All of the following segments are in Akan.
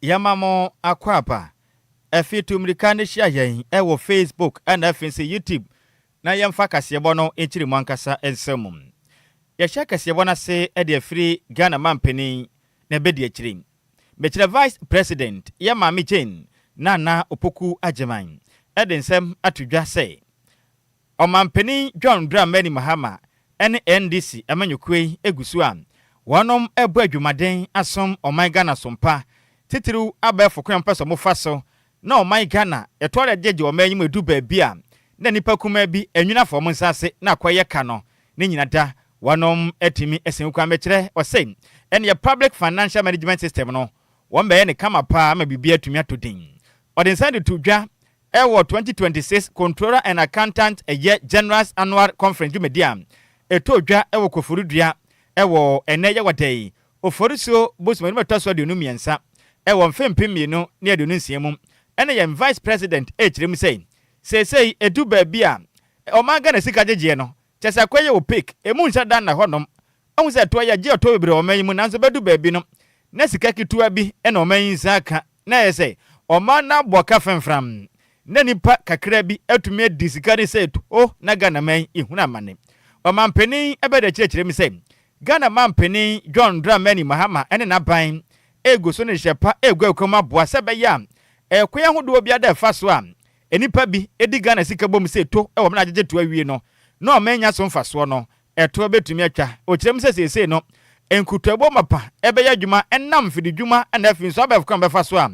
Yɛma mo akwaaba. Afi tu mmirika ne hyia yɛn wɔ Facebook ɛna afei nso YouTube na yɛmfa kaseɛbɔ no nkyiri mo ankasa nsɛm mu. Yɛhyɛ kaseɛbɔ no ase de afiri Ghana mampanin na ɛbɛdi akyire. Mekyerɛ Vice President yɛ Maame Jane Nana Opoku Agyemang de nsɛm ato dwa sɛ Ɔmanpanin John Dramani Mahama ne NDC amanyɔkuo yi gu so a wɔnom rebɔ adwumaden asom ɔman Ghana so mpa, titiriw abɛɛfo kwan a wɔpɛ sɛ wɔfa so na ɔman Ghana ɛtɔ ara gyegye ɔman yi mu ɛdu baabi a na nnipa kumaa bi nwini afa wɔn nsa ase na akɔyɛ ka no ne nyina da wɔnom atumi asi ho kwan. Mekyerɛ ɔse ɛneɛ Public Financial Management System no wɔn bɛyɛ no kama paa ama biribiara atumi atɔ din. Ɔde nsa de to dwa Ɛwɔ 2026 Controller and Accountant ɛyɛ General's Annual Conference dwumadi a ɛtɔɔ dwa wɔ Koforidua wɔ ɛnnɛ Yawada yi, Oforisuo bosome no ɛtɔ so 23 wɔ mfe 2026 mu ɛna yɛn Vice President rekyerɛ mu sɛ seesei ɛdu baabi a ɔman Ghana sika gyegyeɛ no kyerɛ sɛ akɔyɛ opaque, ɛmu nhyɛ da nna hɔnom. Wohu sɛ ɛtoɔ yɛgye ɔtɔ bebree wɔ ɔman yi mu nanso bɛdu baabi no na sika ketewa bi na ɔman yi nsa aka na ɛyɛ sɛ ɔman no abɔ ka framfram na nnipa kakra bi atumi adi sika no sɛ to na Ghana man yi hunu amane. Ɔmanpanin bɛda kyerɛkyerɛ mu sɛ Ghana manpanin John Dramani Mahama ne n'aban regu so ne nhyehyɛ pa regu akwan mu aboa sɛ ɛbɛyɛ a ɛkwan ahodoɔ biara da ɛfa so a nnipa bi di Ghana sika bom sɛ to wɔ mena agyegye to awie no na ɔman nya so mfasoɔ no ɛtoɔ bɛtumi atwa. Ɔkyerɛ mu sɛ seesei no, nkutuabuo mapa bɛyɛ adwuma ɛnam mfididwuma na afei nso abɛɛfo kwan bɛfa so a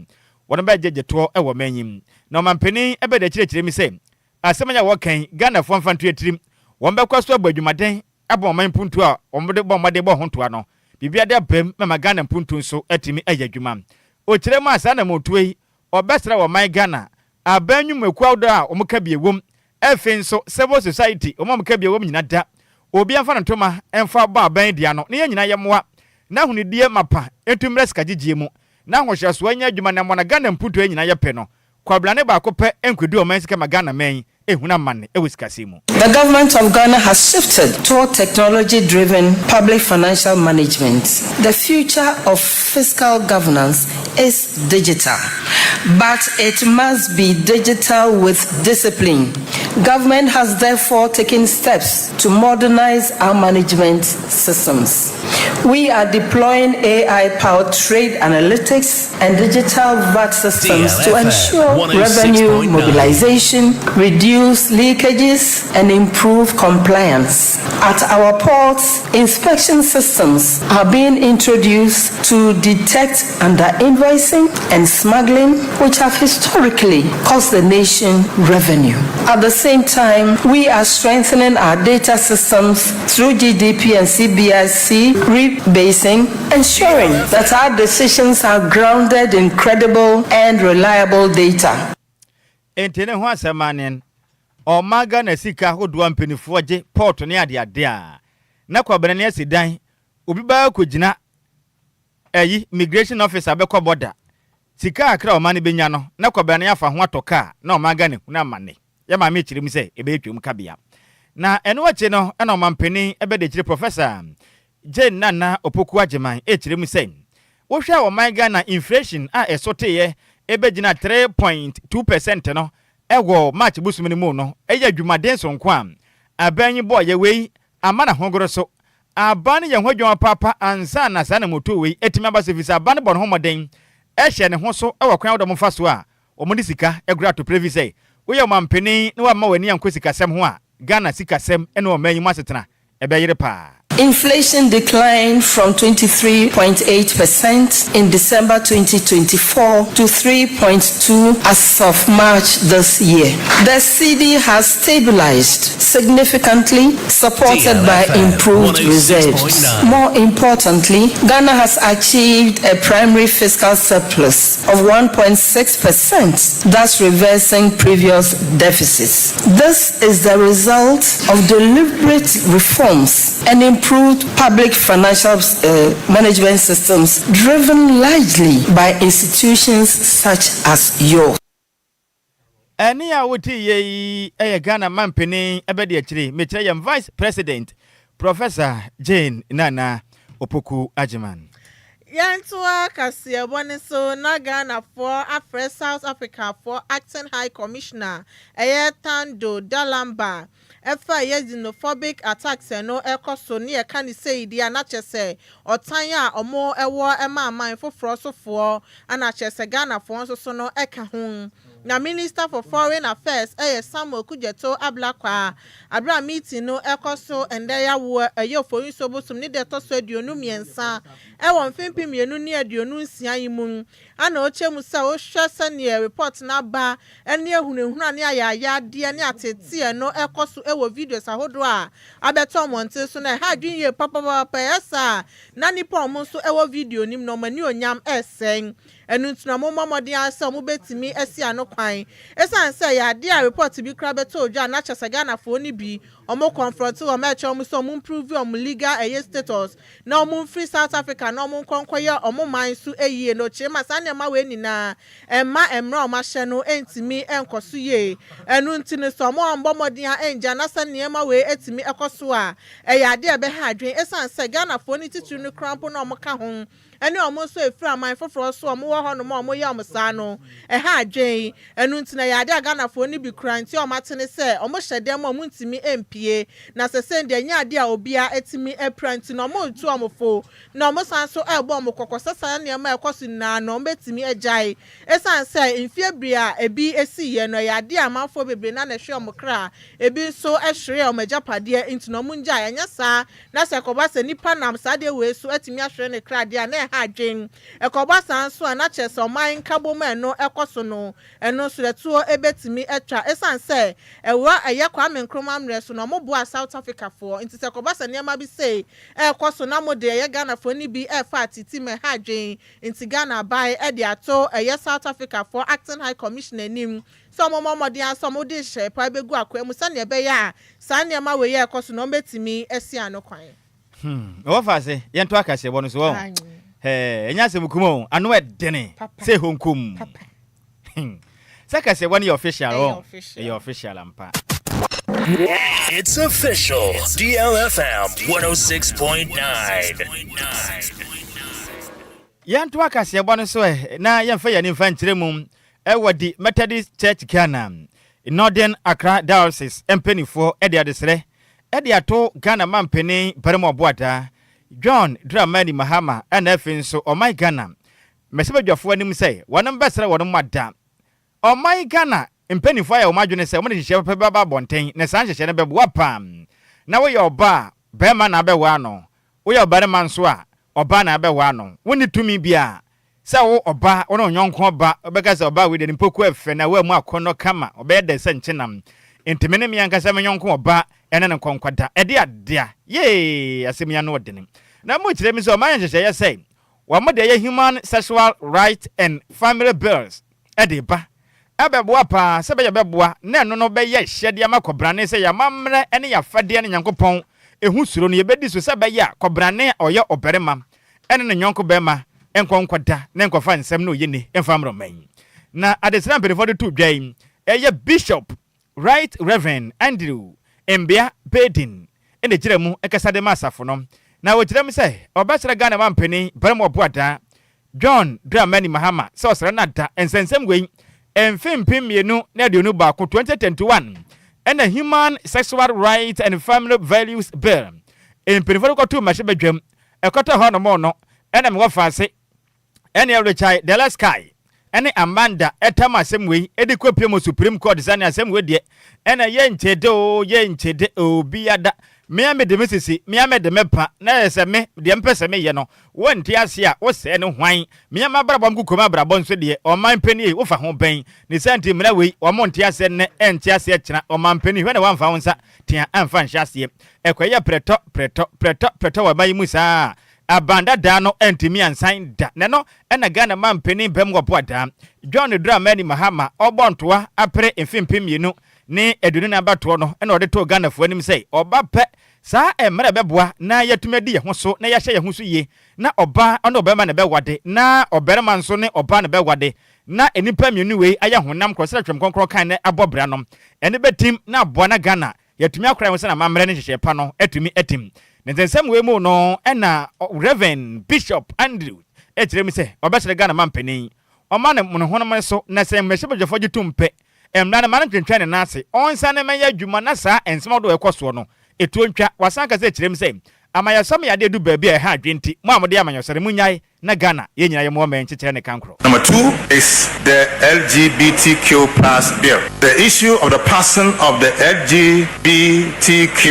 wɔn bɛgyegye toɔ wɔ ɔman yi mu. Na ɔmanpanin bɛde akyerɛkyerɛ mu sɛ, asɛm yi a wɔka yi, Ghanafoɔ mfa nto yɛn tirim. Wɔn bɛkɔ so abɔ adwumaden abɔ ɔman mpuntuo a wɔde bɔ mmɔden bɔ ho ntoa no. Biribiara de abam ma Ghana mpuntuo nso atumi ayɛ adwuma. Ɔkyerɛ mu a saa anammɔntuo yi, ɔbɛsrɛ ɔman Ghana aban nnwumakuo ahodoɔ a wɔka bi wom Afei nso, civil society, wɔn a wɔka bi a wɔm nyina da. Obiara mfa ne ntoma mfa bɔ aban dua no, na yɛn nyinaa yɛmmoa na ahonidie mapa ntu mmra sikagyegyeɛ mu, na ahohyɛsoɔ nyɛ adwuma na mmoa na Ghana mpuntuo yɛn nyinaa yɛpɛ no. Kwabrane baako pɛ nkɔdi ɔman sika ma Ghana man ehunu amanne wɔ sikasɛm mu. The government of Ghana has shifted toward technology-driven public financial management. The future of fiscal governance is digital, but it must be digital with discipline. Government has therefore taken steps to modernize our management systems. We are deploying AI-powered trade analytics and digital VAT systems to DLFM ensure revenue 106.9. mobilization, reduce leakages, and improve compliance. At our ports, inspection systems are being introduced to detect under-invoicing and smuggling, which have historically cost the nation revenue. At the same time, we are strengthening our data systems through GDP and CBIC rebasing, ensuring that our decisions are grounded in credible and reliable data. Enti ne ho asɛm anen. Ɔma Ghana sika ahodoɔ a mpaninfoɔ gye, port ne adeade a, na Kwabena ne asi dan, obi baa kɔgyina ayi, migration officer bɛkɔ border, sika kakra a ɔman no bɛnya no, na Kwabena ne afa ho atɔ car na ɔman Ghana hunu amane. Yɛ maame kyerɛ mu sɛ ɛbɛyɛ twam kabea. Na ɛno akyi no na ɔmanpanin bɛde Professor Jane Nana Opoku Agyemang rekyerɛ mu sɛ, wohwɛ a ɔman Ghana inflation a ɛso teeɛ bɛgyina 3.2 percent no wɔ March bosome no mu no yɛ adwumaden sononko a aban yi bɔɔyɛ. Wei ama n'ahogoro so aban no yɛ ho adwuma paapa ansa na saa namotuo wei atumi aba so, ɛfiri sɛ aban no bɔ ne ho mmɔden ɛhyɛ ne ho so wɔ kwan ahodoɔ momfa so a wɔde sika agura ato pere fi sɛ woyɛ ɔmampanin na woamma w'ani ankɔ sikasɛm ho a, Ghana sikasɛm ne ɔman yi mu asetena ɛbɛyere paa. Inflation declined from 23.8% in December 2024 to 3.2 as of March this year. The cedi has stabilized significantly, supported by DLFM improved reserves. 106.9. More importantly, Ghana has achieved a primary fiscal surplus of 1.6%, thus reversing previous deficits. This is the result of deliberate reforms and improved public financial management systems driven largely by institutions such as yours. Ɛne a wote yɛ yi yɛ Ghana mampanin ɛbɛde akyire, mekyerɛ yɛn Vice President, Professor Jane Nana Opoku Agyeman. Yɛntoa kaseɛbɔ ne so na Ghanafoɔ afrɛ South Africafoɔ Acting High Commissioner, ɛyɛ Thando Dlambana, ɛfa ɛyɛ xenophobic attacks ɛno ɛkɔ so ne yɛka ne sei deɛ a, na kyerɛ sɛ ɔtan a ɔmo ɛwɔ ɛma aman foforɔ sofoɔ, ana kyerɛ sɛ Ghanafoɔ nso so no ɛka ho. Na Minister for Foreign Affairs, ɛyɛ Samuel Okudzeto Ablakwa, abere a meeting no ɛkɔ so ɛndɛ yawoɔ, ɛyɛ Oforisuo bosom ne deɛ ɛtɔ so 23 ɛwɔ mfempem 2026 yi mu, ana ɔkyɛ mu sɛ wohwɛ sɛneɛ report n'aba ɛne ehunahuna ne ayaayadeɛ ne ateteɛ no ɛkɔ so ɛwɔ videos ahodoɔ a abɛtɔ mmɔnten so na ɛha adwene yie papapapa. Ɛyɛ saa na nipa a ɔmo nso ɛwɔ video nim na ɔmo ani onyam ɛsɛn ɛno nti na ɔmo mmɔ mmɔden asɛ ɔmo bɛtumi asi ano kwan, ɛsiane sɛ yɛ adeɛ a report bi kora bɛtɔ odwa na kyɛ sɛ Ghanafoɔ no bi ɔmo confront wɔn, ɛkyɛ ɔmo sɛ ɔmo improve ɔmo legal ɛyɛ status na ɔmo mfiri South Africa na ɔmo nkɔ nkɔyɛ ɔmo man so yie. Na ɔkyerɛ ma saa nneɛma wei nyinaa ɛmma mmerɛ a ɔmo ahyɛ no ntumi nkɔ so yie. Ɛno nti no, sɛ ɔmo ambɔ mmɔden a ɛngya na sɛ nneɛma wei atumi ɛkɔ so a, ɛyɛ adeɛ a ɛbɛha adwene, ɛsiane sɛ Ghanafoɔ no titiri no kora mpo na ɔmo ka ho ɛne ɔmo nso efiri aman foforɔ so ɔmo wɔ hɔnom a ɔmo yɛ ɔmo saa no ɛha adwene. Ɛno nti na yɛ adeɛ a Ghanafoɔ no bi kura nti ɔmo ate ne sɛ ɔmo hyɛ dɛm a ɔmo ntumi mpie na sɛ sɛ deɛ nyɛ adeɛ a obiara etumi apira nti na ɔmo ntu ɔmo fo na ɔmo san so ɛrebɔ ɔmo kɔkɔ sɛ saa nneɛma a ɛkɔ so nyinaa no ɔmo betumi agyae, ɛsiane sɛ mfie bere a ebi esi yɛ no, ɛyɛ adeɛ a amanfoɔ bebree na na ɛhwɛ ɔmo kra, ebi nso ɛhwere ɔmo agyapadeɛ nti na ɔmo ngyae. Ɛnyɛ saa na sɛ ɛkɔba sɛ nipa nam saa adeɛ wei so atumi ahwere ne kra deɛ a, na ɛha adwen. Ɛkɔba saa nso a, na kyerɛ sɛ ɔman nkabom a ɛno ɛkɔ so no, ɛno nso ɛtoɔ ebetumi atwa, ɛsiane sɛ ɛwɔ ɛyɛ Kwame Nkrumah mmerɛ so na ɔmo boa South Africa foɔ. Nti sɛ ɛkɔba sɛ nneɛma bi sei ɛrekɔ so na mo de ɛyɛ Ghanafoɔ no bi ɛrefa atiti ma ɛha adwen nti Ghana aban ɛde ato ɛyɛ South Africa foɔ Acting High Commissioner anim sɛ ɔmo mmɔ mmɔden asɛ ɔmo de hyɛ pa bɛgu akwan mu sɛnea ɛbɛyɛ a saa nneɛma wei yɛ ɛkɔ so na ɔmo bɛtumi asi ano kwan. Ɛwɔ fa ase yɛnto akaseɛbɔ no so wɔn ɛnyɛ asɛm kuma o, ano ɛdene sɛ honkom sɛ kaseɛbɔ no yɛ official. Ɛyɛ ɔ official. Ɛyɛ official ampa. It's official. DLFM 106.9. Yɛnto akaseɛbɔ no so ɛ na yɛmfa yɛne mfa nkyerɛ mu ɛwɔ di Methodist Church Ghana, Northern Accra Diocese mpanimfoɔ ɛde adesrɛ ɛde ato Ghana mampanin Barima Ɔboadaa John Dramani Mahama ɛna afei nso ɔman Ghana mmɛsɛbadwafoɔ anim sɛ wɔnom bɛsrɛ wɔnom ada ɔman Ghana mpanimfoɔ ayɛ wɔn adwene sɛ wɔde nhyehyɛ pɛpɛ bɛba abɔnten, na saa nhyehyɛ no bɛboa pam na woyɛ ɔbaa a, bɛrima na abɛwɔ ano, woyɛ ɔbarima nso a, ɔbaa na abɛwɔ ano. Wonni tumi bi a sɛ wo ɔbaa wo ne wo nyɔnko ɔba wobɛka sɛ ɔbaa wei deɛ ne mpoku ɛfɛ na woamu akɔnnɔ kama, ɔbɛyɛ dɛ sɛ nkyenam, nti me ne me ankasa me nyɔnko ɔba ɛne ne nkɔnkɔda ɛde adea yee. Asɛm yi ano ɔdene na mo kyerɛ mi sɛ ɔman yɛ nhyehyɛeɛ sɛ wɔn de ɛyɛ Human Sexual Right and Family Bills ɛde ba ɛbɛboa paa sɛ bɛyɛ bɛboa na ɛno no bɛyɛ hyɛdeɛ ama kɔbrane sɛ yɛamammerɛ ne yɛafadeɛ ne Nyankopɔn ɛhu suro no yɛbɛdi so sɛ bɛyɛ a kɔbrane a ɔyɛ ɔbarima ɛne ne nyɔnko bɛrima nkɔnkɔda ne nkɔfa nsɛm na ɔyɛ ni mfa mmrɔma na adesrɛ mpanimfoɔ de to dwa yi, ɛyɛ Bishop Right Reverend Andrew Mbea Baiden ɛna gyina mu ɛkasa de ma asafo no, na wɔgyina mu sɛ ɔbɛsrɛ Ghana mampanin Barima Ɔboadaa John Dramani Mahama sɛ ɔsrɛ no ada nsɛnsɛm wei mfe 2021, 2021, ɛna Human Sexual Rights and Family Values Bill mpanimfoɔ no kɔto mmarahyɛ badwam ɛkɔtɔ hɔ nom no, ɛna mewɔ faase ɛne Richard Dela Sky ɛne Amanda ɛtam asɛm wei ɛde kɔpie mu Supreme Court sane asɛm wei deɛ ɛna yɛ nkyɛde o, yɛ nkyɛde obiada mea mede me sisi mea mede me pa na yɛ sɛ me deɛ mpɛ sɛ meyɛ no wɔnte ase a wosɛɛ ne hwan mea mabrabɔ m kokom abrabɔ nso deɛ ɔman panin wofa ho bɛn ne sɛ nti mmerɛ wei ɔmo nte aseɛ nnɛ ɛnte aseɛ kyena. Ɔman panin hwɛ na wamfa wo nsa tea amfa nhyɛ aseɛ ɛkɔyɛ prɛtɔ prɛtɔ prɛtɔ prɛtɔ wɔ ɛma yi mu saa aban dadaa no ntumi ansan da na no ɛna Ghana ma mpanin bɛm wɔ boadaa John Dramani Mahama ɔbɔ ntoa apere mfe 2020 no abatoɔ no, ɛna ɔde too Ghanafoɔ anim sɛ ɔba pɛ saa mmerɛ bɛboa na yɛtumi adi yɛn ho so na yɛahyɛ yɛn ho so yie na ɔbaa ɔne ɔbarima na bɛwade na ɔbarima nso ne ɔbaa na bɛwade na nnipa mmienu wei ayɛ honam korɔ sɛ Twɛm Kɔnkrɔn kan na abɔ bra no ɛne bɛtim na aboa na Ghana yɛtumi akora ho sɛ na amammerɛ ne nhyehyɛ pa no atumi atim. Ne nsɛnsɛm wei mu no ɛna Reverend Bishop Andrew kyerɛ mu sɛ ɔbɛsrɛ Ghana manpanin ɔma no ne honom so na sɛ mmarahyɛbadwafoɔ gye tom pɛ mmara no ma no ntwentwɛn ne nan ase ɔnsane mmɛyɛ adwuma na saa nsɛm ahodoɔ a ɛkɔ soɔ no ɛtuo ntwa. Wasan kasa kyerɛ mu sɛ amanyɔsɛm yɛ adeɛ ɛdu baabi a ɛha adwene nti mo a mode amanyɔsɛm no monnyae na Ghana yɛn nyinaa yɛmmoa ma yɛnkyekyerɛ ne kankorɔ. Number two is the LGBTQ plus bill. The issue of the passing of the LGBTQ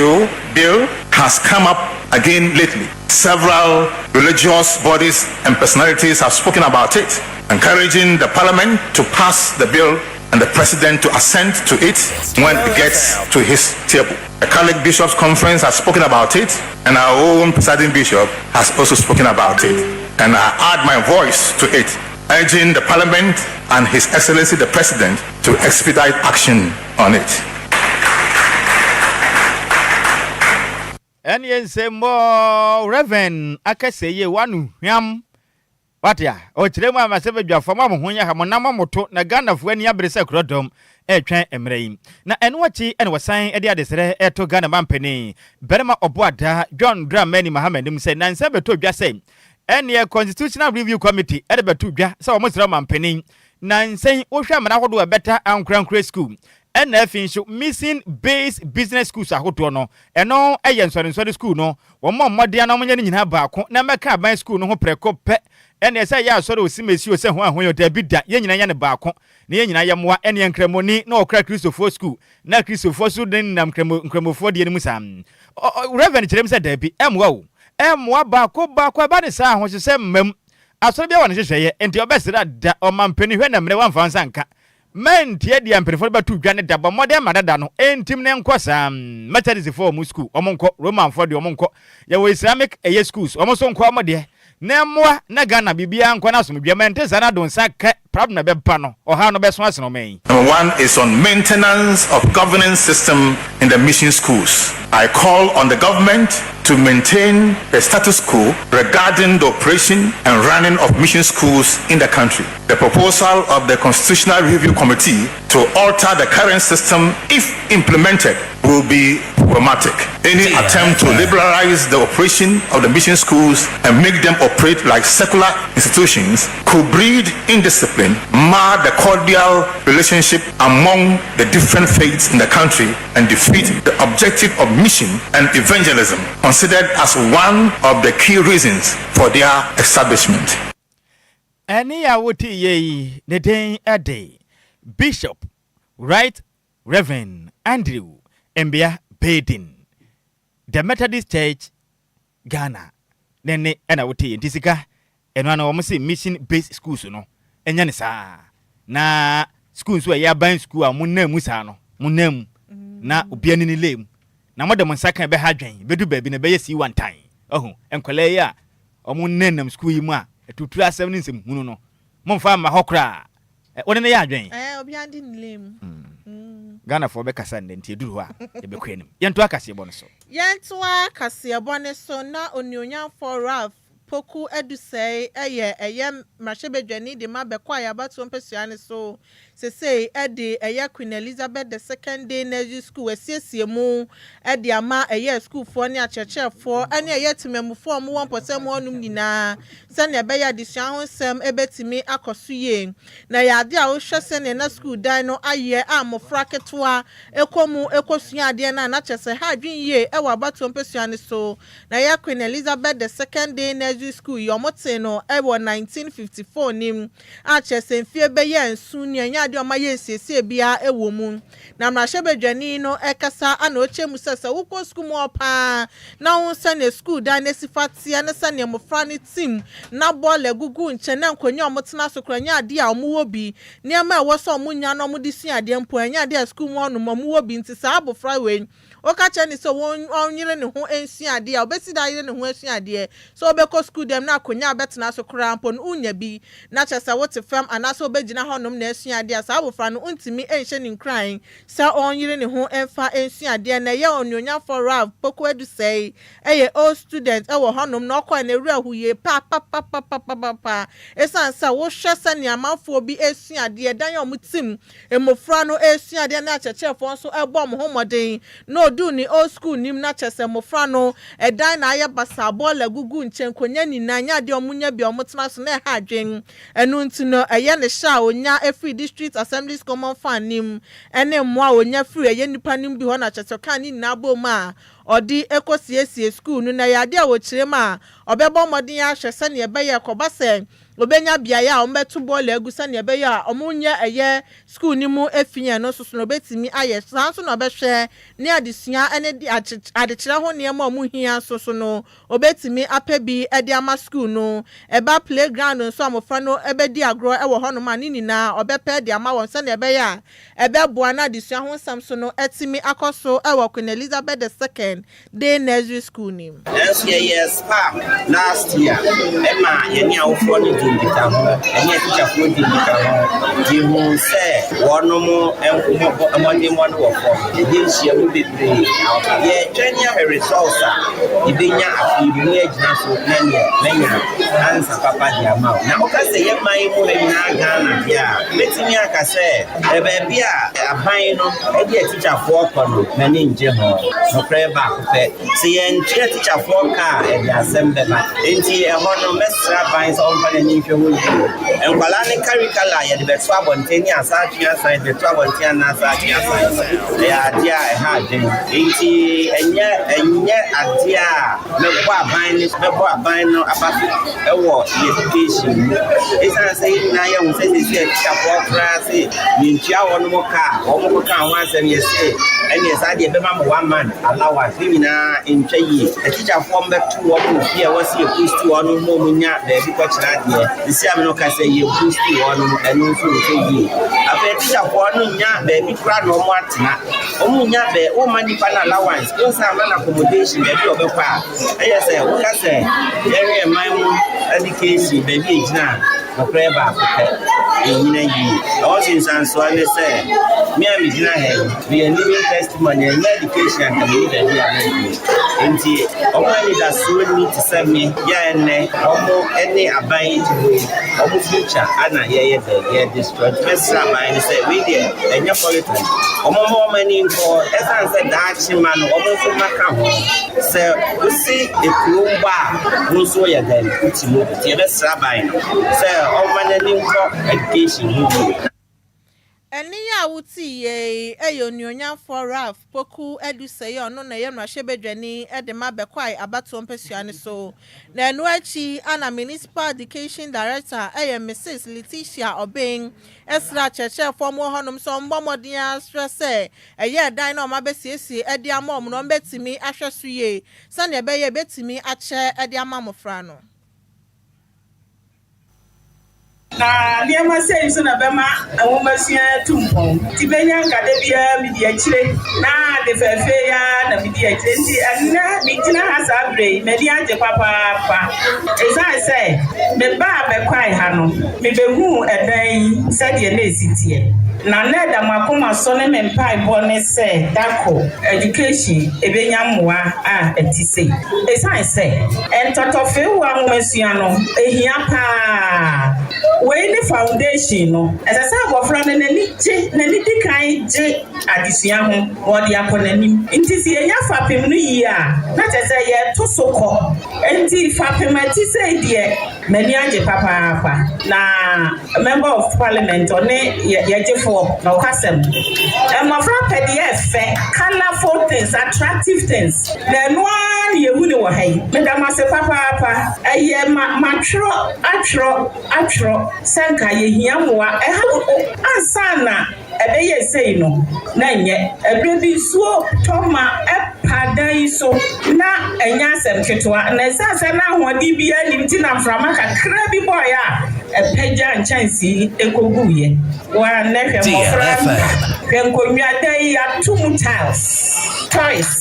bill has come up again lately. Several religious bodies and personalities have spoken about it, encouraging the parliament to pass the bill and the president to assent to it when it gets to his table. The Catholic Bishops' Conference has spoken about it, and our own presiding bishop has also spoken about it. And I add my voice to it, urging the parliament and His Excellency the President to expedite action on it. Ɛneɛ nsɛmmɔɔ Rev. Akɛsɛyie w'ano hwam wate a ɔkyerɛ mu ama sɛ badwafoɔ mo a mo ho nyɛ ha mo nam mo to na Ghanafoɔ ani abere sɛ korɔdɔm ɛretwɛn mmerɛ yi na ɛno akyi ɛna wɔsan de adesrɛ ɛto Ghana mampanin barima ɔboadaa John Dramani Mahama anim sɛ nansa bɛtɔ dwa sɛ ɛneɛ Constitutional Review Committee ɛde bɛto dwa sɛ wɔn srɛ ɔmampanin nansa yi wohwɛ mmara ahodoɔ ɛbɛta ankorankorɛ school Ɛna afei nso Mission Based Business Schools ahodoɔ no, ɛno yɛ nsɔrensɔre sukuu no, wɔmmɔ mmɔden na wɔnyɛ ne nyinaa baako na mmɛka aban sukuu no ho prɛko pɛ. Ɛnneɛ sɛ ɛyɛ asɔre osimesi o, sɛ ho ahoɛ o, dabi da, yɛn nyinaa nyɛ no baako na yɛn nyinaa yɛmmoa. Ɛnneɛ Nkramoni na ɔkora Kristofoɔ sukuu na Kristofoɔ nso de nenam Nkramo, Nkramofoɔ deɛ no mu saa. Ɔ, ɔ, Reverend kyerɛ mu sɛ dabi, ɛmmoa o, ɛmmoa baako baako, ɛba ne saa a, ahohyehyɛ mma mu. Asɔre biara wɔ ne nhyehyɛeɛ, enti ɔbɛsrɛ ada ɔmampanin hwɛ na mmerɛ wamfa wo nsa anka. Mantie deɛ mpanyinfoɔ no bɛto dwa no da, bɔ mmɔden ma dada no ntim na ɛnkɔ saa. Methodistfoɔ wɔn sukuu wɔn nkɔ, Romanfoɔ deɛ wɔn nkɔ, yɛwɔ Islamic ɛyɛ schools wɔn nso nkɔ wɔn deɛ, na ɛmmoa na Ghana biribiara nkɔ n'asomdwoeɛ. Mante saa na do nsa kɛ problem na ɛbɛba no, ɔhaw no bɛso asene ɔman yi. Number one is on maintenance of governance system in the mission schools. I call on the government to maintain the status quo regarding the operation and running of mission schools in the country. The proposal of the Constitutional Review Committee to alter the current system, if implemented, will be problematic. Any attempt to liberalize the operation of the mission schools and make them operate like secular institutions could breed indiscipline, mar the cordial relationship among the different faiths in the country, and defeat the objective of mission and evangelism, considered as one of the key reasons for their establishment. Ɛnne a wote yɛ yi, ne din de Bishop Right Rev. Andrew Mbea Baden, The Methodist Church, Ghana. Ne nne na wote yɛ. Nti sika, ɛno ano wɔn se mission based schools no, ɛnyɛ ne saa. Na school nso ɛyɛ aban school a mo nan mu saa no, mo nan mu na obiara ne ne lay mu. Na mode mo nsa ka ɛbɛha adwen, bɛdu baabi na ɛbɛyɛ sii wantan. Ɔho, nkwadaa yi a wɔn nenam sukuu yi mu a atuturu asɛm ne nsɛm hunu no, momfa mma hɔ koraa. Wo ne no yɛ adwen? Ɛɛ, obiara de ne lane mu. Mm. Ghanafoɔ bɛkasa nnɛ nti ɛduru hɔ a yɛbɛkɔ anim. Yɛntoa kaseɛbɔ no so. Yɛntoa kaseɛbɔ no so na Onuonyamfoɔ Ralph Poku Adusei yɛ ɛyɛ mmarahyɛbadwani de ma Bɛkwae abatoɔ mpasua no so sesei de ɛyɛ Queen Elizabeth the Second Day Nursery School asiesie mu de ama ɛyɛ asukuufoɔ ne akyerɛkyerɛfoɔ ne ɛyɛ temanmufoɔ a wɔwɔ mpɔtam hɔnom nyinaa sɛnea ɛbɛyɛ adesua ho nsɛm bɛtumi akɔ so yie. Na ɛyɛ adeɛ a wohwɛ sɛnea na sukuu dan no ayɛ a mmɔfra ketewa kɔ mu kɔsua adeɛ no a na kyerɛ sɛ ɛha adwene yie wɔ abatoɔ mpasua no so. Na ɛyɛ Queen Elizabeth the Second Day Nursery School yi wɔtee no wɔ 1954 nim a kyerɛ sɛ mfeɛ bɛyɛ nson ni ɛnyɛ adeɛ a wɔayɛ nsiesie biara wɔ mu. Na mmarahyɛbadwani no rekasa na ɔkyerɛ mu sɛ sɛ wokɔ sukuu mu hɔ pa ara na wohu sɛdeɛ sukuu dan no asi fa teɛ ne sɛdeɛ mmɔfra no te mu na bɔɔla gugu nkyɛn na nkonnwa a wɔtena so koraa ɛnyɛ adeɛ a wɔwɔ bi, nneɛma a ɛwɔ sɛ wɔnya na wɔde sua adeɛ mpo ɛnyɛ adeɛ a sukuu mu hɔnom wɔwɔ bi nti saa abɔfra wei Woka kyerɛ no sɛ ɔnyere ne ho nsua adeɛ a, ɔbɛsi dɛn ayere ne ho asua adeɛ? Sɛ wobɛkɔ sukuu dɛm na akonnwa a wobɛtena so koraa mpo no, wonnya bi. Na kyerɛ sɛ wote fam anaasɛ wobɛgyina hɔnom na asua adeɛ. adeɛ a, saa abɔfra no ntumi nhyɛ ne nkuran sɛ ɔnyere ne ho mfa nsua adeɛ. Na ɛyɛ Onuonyamfoɔ Ralph Poku Edusei ɛyɛ old student ɛwɔ hɔnom na ɔkɔɛ na ewura hu yie paapapapapapa, esan sɛ wohwɛ sɛnea amanfoɔ bi esua adeɛ, dan a wɔn tim mmɔfra no esua adeɛ na akyerɛkyerɛfoɔ nso ɛbɔ wɔn ho mmɔden, na odu ne old school nim na kyerɛ sɛ mmɔfra no ɛdan na ayɛ basaa, bɔɔla gugu nkyɛn, nkonnwa nyinaa nyɛ adeɛ a wɔn nya bi a wɔn tena so na ɛha adwen. Ɛno nti no, ɛyɛ ne hyɛ a onya efiri District Assemblies Common Fund nim ɛne mmoa a onya firi ɛyɛ nipa nim bi hɔ na kyerɛ sɛ ɔkaa ne nyinaa bɔ mu a ɔde ɛkɔ siesie school no. Na ɛyɛ adeɛ a wɔkyerɛ mu a ɔbɛbɔ mmɔden ahwɛ sɛnea ɛbɛyɛ kɔba sɛ obɛnya beaeɛ a wɔbɛto bɔɔla agu, sɛnea ɛbɛyɛ a wɔnyɛ ɛyɛ school no mu efi yɛn no nso so na obɛtumi ayɛ saa nso, na ɔbɛhwɛ ne adesua ne adekyerɛ ho nneɛma a wɔn hia nso so no, obɛtumi apɛ bi de ama school no. Ɛba playground nso a mmɔfra no bɛdi agorɔ wɔ hɔnom a, ne nyinaa ɔbɛpɛ de ama wɔn sɛnea ɛbɛyɛ a ɛbɛboa na adesua ho nsɛm so no atumi akɔ so wɔ Queen Elizabeth II Day Nursery School nim. Nanso yɛyɛ spa last year, ɛma yɛne awofoɔ no di nkitaho, ɛne atikyafoɔ di nkitaho. Yɛhu sɛ wɔnom mmɔdemmɔ no wɔ fam. Yɛde nhyiamu bebree, yɛtwɛn ahwɛ results a yɛbɛnya afei mu ne agyina so na neɛ manya ansa papa de ama wo. Na woka sɛ yɛman mu ha nyinaa, Ghana deɛ a, mɛtumi aka sɛ baabi a aban no de atikyafoɔ kɔ no, m'ani ngye ho. Nokorɛ baako pɛ, sɛ yɛntua atikyafoɔ ka a, ɛde asɛm bɛba. Enti ɛhɔ no, mɛsrɛ aban sɛ ɔmfa n'ani nhwɛ hɔ yie. Nkwalaa ne curricula a yɛde bɛto abɔnten ne asa atwe asan yɛde bɛto abɔnten anaasɛ atwe asan, ɛyɛ adeɛ a ɛha adwen. Enti ɛnyɛ adeɛ a mɛbɔ aban no aba so ɛwɔ education mu, ɛsiane sɛ yɛn nyinaa yɛhu sɛ sɛsi atikyafoɔ koraa se yɛntua wɔn mo ka a wɔn kɔka ho asɛm, yɛ se ɛneɛ saa deɛ ɛbɛma mo one month allowance. Ne nyinaa ntwa yie. Atikyafoɔ mbɛto wɔn wɔ fie a wɔsi yɛ post wɔn mo mu nya baabi kɔkyerɛ adeɛ sisi a no ka sɛ yɛ post wɔn no, ɛno nso ntwa yie. Afei atikyafoɔ no nya baabi koraa na wɔn atena, wɔn nya bɛɛ wɔn ma nipa no allowance, wɔn nsa ama no accommodation baabi a ɔbɛkɔ a ɛyɛ sɛ woka sɛ yɛhwɛ man mu education baabi a egyina a, nokorɛ baako pɛ, ɛnyina yie. Ɛwɔ nsunsuansoɔ ne sɛ me a megyina ha yi, meyɛ living testimony. Ɛnyɛ education anka meni baabi a mɛduru. Nti ɔmo anidasoɔ ni te sɛ me yɛ ɛnnɛ ɔmo ne aban yi te hɔ yi, ɔmo future ana yɛyɛ dɛ yɛ destroy. Nti mɛsrɛ aban no sɛ wei deɛ ɛnyɛ politics, ɔmo ma ɔmo ani nkɔ, ɛsiane sɛ daakye ma no ɔmo nso ma ka ho. Sɛ wosi ekurom bɔ a, wo nso yɛ dɛn wote mu. Nti yɛbɛsrɛ aban no sɛ ɔma n'ani nkɔ education ho yie. Ɛne a wote yie ɛyɛ Onuonyamfoɔ Ralph Poku Edusei, ɔno na ɛyɛ mmarahyɛbadwani de ma Bɛkwae abatoɔ mpasua no so. Na ɛno akyi ana Municipal Education Director ɛyɛ Mrs Letitia Ɔbɛn ɛsrɛ akyerɛkyerɛfoɔ mu wɔ hɔnom sɛ ɔmbɔ mmɔden asrɛ sɛ ɛyɛ ɛdan na ɔma bɛsiesie de ama ɔmo na ɔmbɛtumi ahwɛ so yie sɛnea ɛbɛyɛ ɛbɛtumi akyɛ de ama mmɔfra no. Na nneɛma sei nso na bɛma nwomasua atu mpɔn. Nti bɛnya nkada biara medi akyire, na ade fɛɛfɛ yi ara na medi akyire. Nti ɛnnɛ megyina ha saa berɛ yi, m'ani agye papaapa. Ɛsiane sɛ mebaa Bɛkwae ha no, mebɛhuu ɛdan yi sɛdeɛ na ɛsi teɛ. Na na ɛda m'akoma so ne me mpaebɔ ne sɛ dako education ɛbɛnya mmoa a ɛte sei. Ɛsiane sɛ ntɔtɔfeewa nwomasua no ɛhia paa. Wei ne foundation no. Ɛsɛ sɛ abɔfra no n'ani gye, n'ani di kan gye adesua ho na ɔde akɔ n'anim. Nti sɛ yɛnya fapem no yie a, na kyerɛ sɛ yɛto so kɔ. Nti fapem a ɛte sei deɛ, m'ani agye papaapa. Na Member of Parliament ɔne yɛgyefoɔ na ɔkasɛm. Mmɔfra pɛ deɛ ɛfɛ, colourful things, attractive things. Na ɛno ara na yɛhu ne wɔ ha yi. Meda mo ase papaapa. Ɛyɛ ma matwerɛ atwerɛ atwerɛ sɛ nka yɛhia mmoa ɛha ansa na ɛbɛyɛ sei no na nyɛ ɛberɛ bi nsuo tɔ ma ɛpa dan yi so na ɛnyɛ asɛm ketewa. Na ɛsiane sɛ na ahoɔden biara nim nti, na mframa kakra bi bɔeɛ a ɛpagya nkyɛnsee ɛkɔguiɛ. Wa nnɛ hwɛ mmɔfra, hwɛ nkonnwa, dan yi ato mu tiles, toys.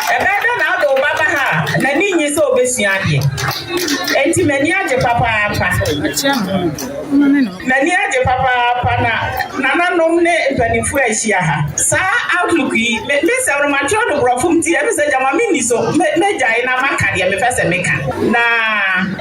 Ɛbɛyɛ dɛ na wode wo ba ba ha a n'ani nye sɛ obɛsua adeɛ. Enti m'ani agye papaapa, m'ani agye. agye papaapa na nananom ne mpanimfoɔ ahyia ha. Saa outlook yi, me me nsɛm no matwerɛ no borɔfo nti ɛmi sɛ gyama menni so mɛgyae na maka deɛ mepɛ sɛ meka. Na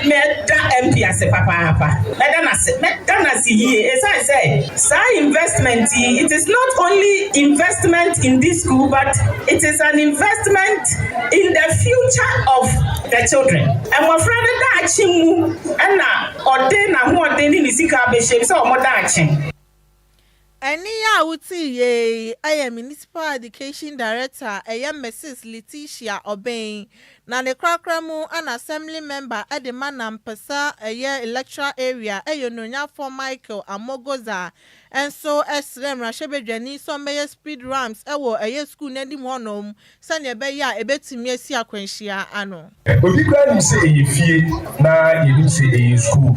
mɛda MP ase papaapa. Mɛda n'ase, mɛda n'ase yie ɛsiane sɛ saa investment yi, it is not only investment in this school, but it is an investment in the future of the children. Mmɔfra no daakye mu ɛna ɔde n'ahoɔden ne ne sika abɛhyɛ mu sɛ ɔmo daakye. Ɛne a wote yie ɛyɛ Municipal Education Director, ɛyɛ Mrs Letitia Ɔbɛn, na ne korakora mu ana Assembly Member ɛde ma Nampasa ɛyɛ electoral area, ɛyɛ Ononyafoɔ Michael Amogoza, ɛnso ɛsrɛ mmarahyɛbadwani sɛ ɔmmɛyɛ speed ramps ɛwɔ ɛyɛ school n'anim hɔnom sɛnea ɛbɛyɛ a ɛbɛtumi asi akwanhyia ano. Obi koraa nim sɛ ɛyɛ fie na yɛnim sɛ ɛyɛ sukuu.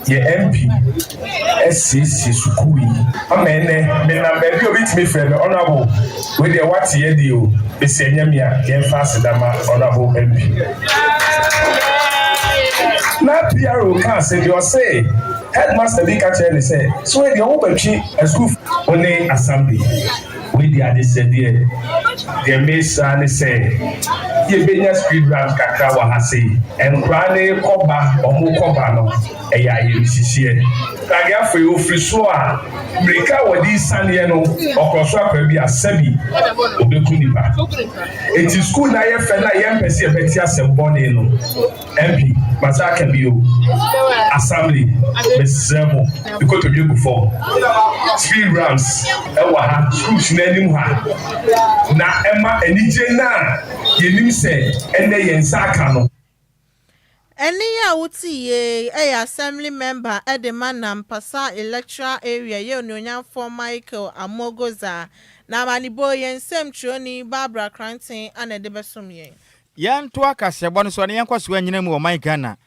Yɛ MP asiesie sukuu yi ama ɛnɛ menam baabi a obi tumi frɛ me "Honourable". Wei deɛ wate yɛ deɛ o bɛsi ɛnyɛ me a yɛmfa aseda ma Honourable MP. Na PRO kaa sɛ deɛ ɔse headmaster bi ka kyerɛ ne sɛ so wei deɛ wobɛtwe asukuu wo ne assembly. Wei deɛ adesɛdeɛ deɛ mesa ne sɛ yɛbɛnya speed ramp kakra wɔ ha sei. Nkwaraa ne kɔba, ɔmo kɔba no ɛyɛ ayɛmhyehyeɛ. Pragea yi ofiri so a mmirika a wɔde saneɛ no ɔkɔ so akɔ bi a sɛbi obɛku nipa. Eti sukuu na ayɛ fɛ na yɛmpɛ sɛ yɛbɛte asɛm bɔne no. MP masa aka bi o, assembly, mesrɛ mo, nkotodwe gu fam. Speed ramps ɛwɔ ha, schools n'anim ha, na ɛma anigye na yɛnim sɛ ɛnɛ yɛn nsa aka no. Ɛne a wote yie ɛyɛ Assembly Member ɛde ma Nampasa electoral area, yɛ Onuonyamfoɔ Michael Amogoza, na amanibɔ yɛn nsɛmtwerɛni Barbara Kranten ana ɛde bɛsom yɛn. Yɛnto akaseɛbɔ no so ne yɛnkɔ so anyina mu wɔ ɔman Ghana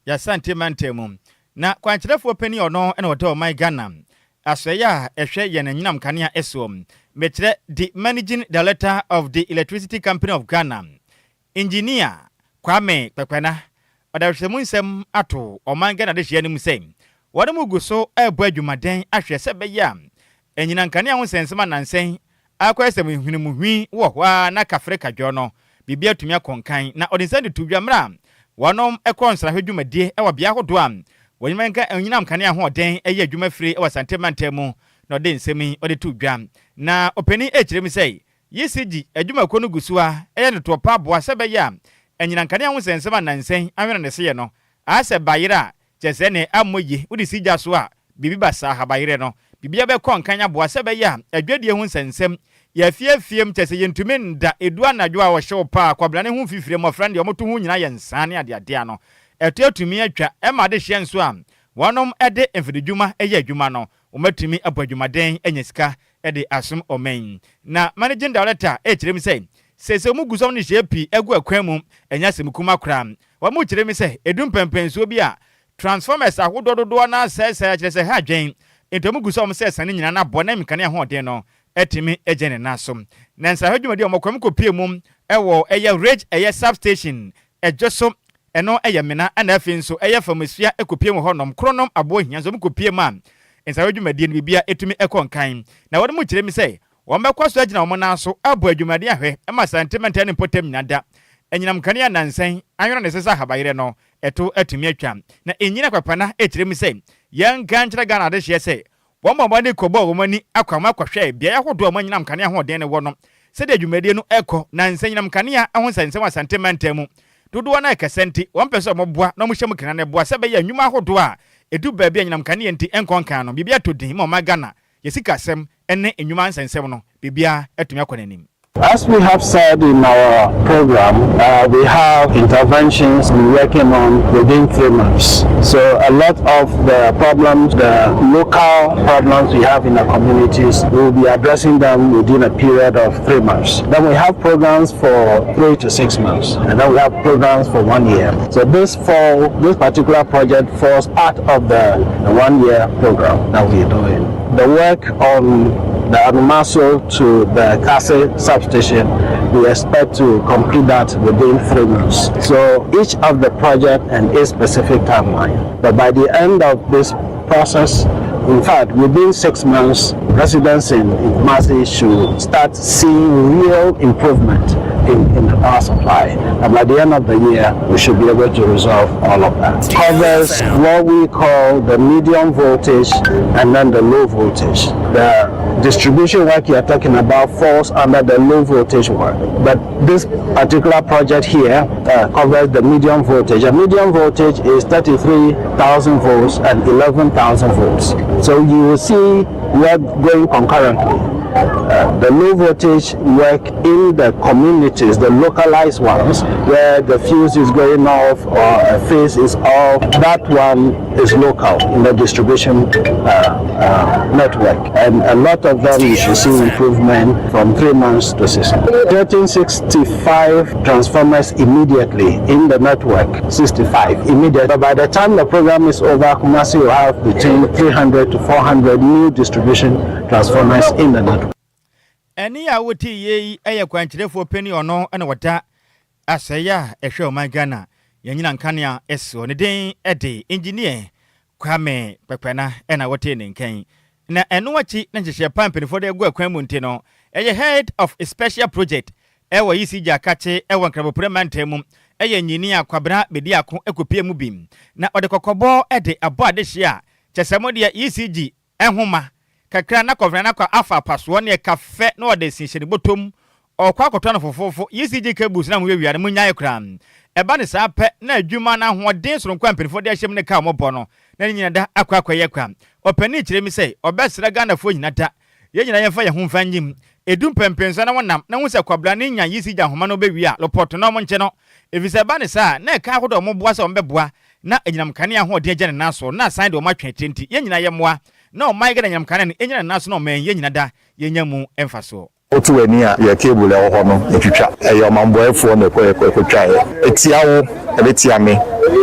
yɛasante mantam mu, na kwankyerɛfoɔ panin ɔno ɛna ɔda ɔman Ghana asɔeɛ a ɛhwɛ yɛn anyinam kanea ɛsoɔ, mekyerɛ the Managing Director of the Electricity Company of Ghana, Engineer Kwame Kpɛkpɛna, ɔde ahwehwɛmu nsɛm ato ɔman Ghana de hyia no mu sɛ wɔn mu gu so ɛrebɔ adwumaden ahwɛ sɛ ɛbɛyɛ a anyinam kanea ho nsɛnsɛm anansɛn akɔyɛ sɛ hwenemuhwi wɔ hɔ a na kafre kadwo no biribi atumi akɔ nkan. Na ɔde nsa de to dwa mmerɛ a wɔnom ɛkɔ nsrahwɛ dwumadie ɛwɔ bea ahodoɔ a wɔnyim anyinam kanea ahoɔden ɛyɛ adwuma firi ɛwɔ Sante mantam mu, na ɔde nsɛm yi ɔde to dwa. Na ɔpanin ɛkyerɛ mu sɛ ECG adwumakuo no gu so a ɛyɛ no toɔ pa aboa sɛ ɛbɛyɛ a anyinam kanea ho nsɛnsɛm anansɛn ahwene ne seyɛ no asɛ bayerɛ a kyerɛ sɛ ne ammɔ yie wode si gya so a biribi ba saa habayerɛ no biribia bɛkɔ nkan aboa sɛ ɛbɛyɛ a adwadie ho nsɛnsɛm yɛafiefiem kyɛ sɛ yɛntumi nda edu anadwo a wɔhyɛw paa kwabrane ho mfifire mmɔfra no deɛ ɔmoto ho nyinaa yɛ nsaa ne adeadea no ɛto atumi atwa ɛma ade hyɛ nso a wɔnom ɛde mfididwuma ɛyɛ adwuma no wɔmatumi abɔ adwumaden anya sika ɛde asom ɔman. Na Managing Director ɛkyerɛ mu sɛ sɛsɛ mu gu so no hyɛ pii agu akwan mu ɛnyɛ asɛm kuma koraa. Wɔn mu kyerɛ mi sɛ edu mpɛmpɛnsuo bi a transformers ahodoɔ dodoɔ no asɛesɛe kyerɛ sɛ ha adwɛn nti wɔn gu so a wɔn sɛ sane nyinaa n'abɔ na nkanea ahoɔden no ɛtumi agye ne nan so. Na nsahwɛ dwumadi a wɔn kɔm kɔpie mu ɛwɔ ɛyɛ Ridge ɛyɛ substation ɛdwo so, ɛno ɛyɛ Mena, ɛna afei nso ɛyɛ Famasua ɛkɔpie mu hɔnom Kronom aboɔ hia nso wɔn kɔpie mu a nsahwɛ dwumadie no biribia ɛtumi ɛkɔ nkan. Na wɔn mu kyerɛ mi sɛ wɔn bɛkɔ so agyina wɔn nan so abɔ adwumaden ahwɛ ɛma Santemɛntɛ ne mpɔtam nyinaa da anyinam kanea nansɛn anwene ne sesa ahabayerɛ no ɛto atumi atwa. Na ɛnyina kwapana ɛkyerɛ mu sɛ yɛnka nkyerɛ Ghana adehyeɛ sɛ wɔn bɔ wɔn kɔbɔ wɔn ani akɔ ama akɔhwɛ beaeɛ ahodoɔ a wɔn anyinam kanea ahoɔden no wɔ no sɛdeɛ dwumadie no ɛkɔ na nsɛnyinam kanea ho nsɛnsɛm Asante mantam mu dodoɔ no ɛkɛsɛ nti wɔn pɛ sɛ wɔboa na wɔhyɛ mu kena no boa sɛ bɛyɛ nnwuma ahodoɔ a ɛdu baabi a anyinam kanea nti ɛnkɔ nkan no biribi atɔ din ma ɔma Ghana yɛsika asɛm ne nnwuma nsɛnsɛm no biribiara atumi akɔ n'anim. As we have said in our program, we have interventions we're working on within 3 months. So a lot of the problems, the local problems we have in the communities, we will be addressing them within a period of 3 months. Then we have programs for 3 to 6 months, and then we have programs for one year. So this particular project falls part of the one-year program that we are doing. The work on the Anumaso to the Kase substation, we expect to complete that within 3 months. So each of the project and its specific timeline. But by the end of this process, In fact, within 6 months, residents in Kumasi should start seeing real improvement in the power supply. And by the end of the year, we should be able to resolve all of that. Covers what we call the medium voltage and then the low voltage. The distribution work you're talking about falls under the low voltage work. But this particular project here covers the medium voltage. A medium voltage is 33,000 volts and 11,000 volts. So you will see work going concurrently. The low voltage work in the communities, the localized ones, where the fuse is going off or a phase is off, that one is local in the distribution network. And a lot of them, you should see improvement from 3 months to 6 months. 1365 transformers immediately in the network, 65 immediately. But by the time the program is over, Kumasi will have between 300 to 400 new distribution transformers in the network. Ɛne a wote yie yi yɛ kwankyerɛfoɔ panin, ɔno na wɔda asɛeɛ a ɛhwɛ ɔman Ghana yɛnyina nkanea ɛsoɔ ne den de Engineer Kwame Kpɛkpɛna ɛna wɔte ne nkan. Na ɛno akyi na nhyehyɛ pa mpanimfoɔ de agu akwan mu nti no, ɛyɛ head of special project ɛwɔ ECG akakye ɛwɔ Nkrabopore mantam mu, ɛyɛ nyini a Kwabena Bediako ɛkɔpie mu bi na ɔde kɔkɔbɔ ɛde abɔ adehyeɛ a kyɛ sɛ mo deɛ ECG ɛhoma kakra na kɔfena na kɔ afa apasoɔ ne ɛka fɛ na ɔde sinhyɛ ne bɔtɔm ɔkɔ akɔtɔ no fofofo. ECG cables na mowiawia no, monyae koraa. Ɛba ne saa pɛ na adwuma no ahoɔden soronko a mpanimfoɔ de ahyɛ mu ne ka ɔmɔbɔ no na ne nyina da akɔ akɔyɛ kwa. Ɔpanin kyerɛ mi sɛ ɔbɛsrɛ Ghanafoɔ nyina da yɛn nyinaa yɛmfa yɛn ho mfa nyim edu mpɛmpɛnso na wɔnam na ho sɛ kwabra ne nya ECG ahoma no bɛwie a lɔpɔtɔ na ɔmo nkyɛn no, efisɛ ɛba ne saa na ɛka ahodoɔ ɔmo boa sɛ ɔmo bɛboa na anyinam kanea ahoɔden agya ne nan so na asan de ɔmo atwe akyire. Nti yɛn nyinaa yɛmmoa na ɔman Ghana anyinam kanea no ɛnyina ne nan so na ɔman yɛn nyinaa da yɛnya mu mfasoɔ. Woto w'ani a, yɛ cable ɛwɔ hɔ no yɛtwitwa. Ɛyɛ ɔmanbɔɛfoɔ na ɛkɔtwaeɛ. Ɛtia wo, ɛbɛtia me.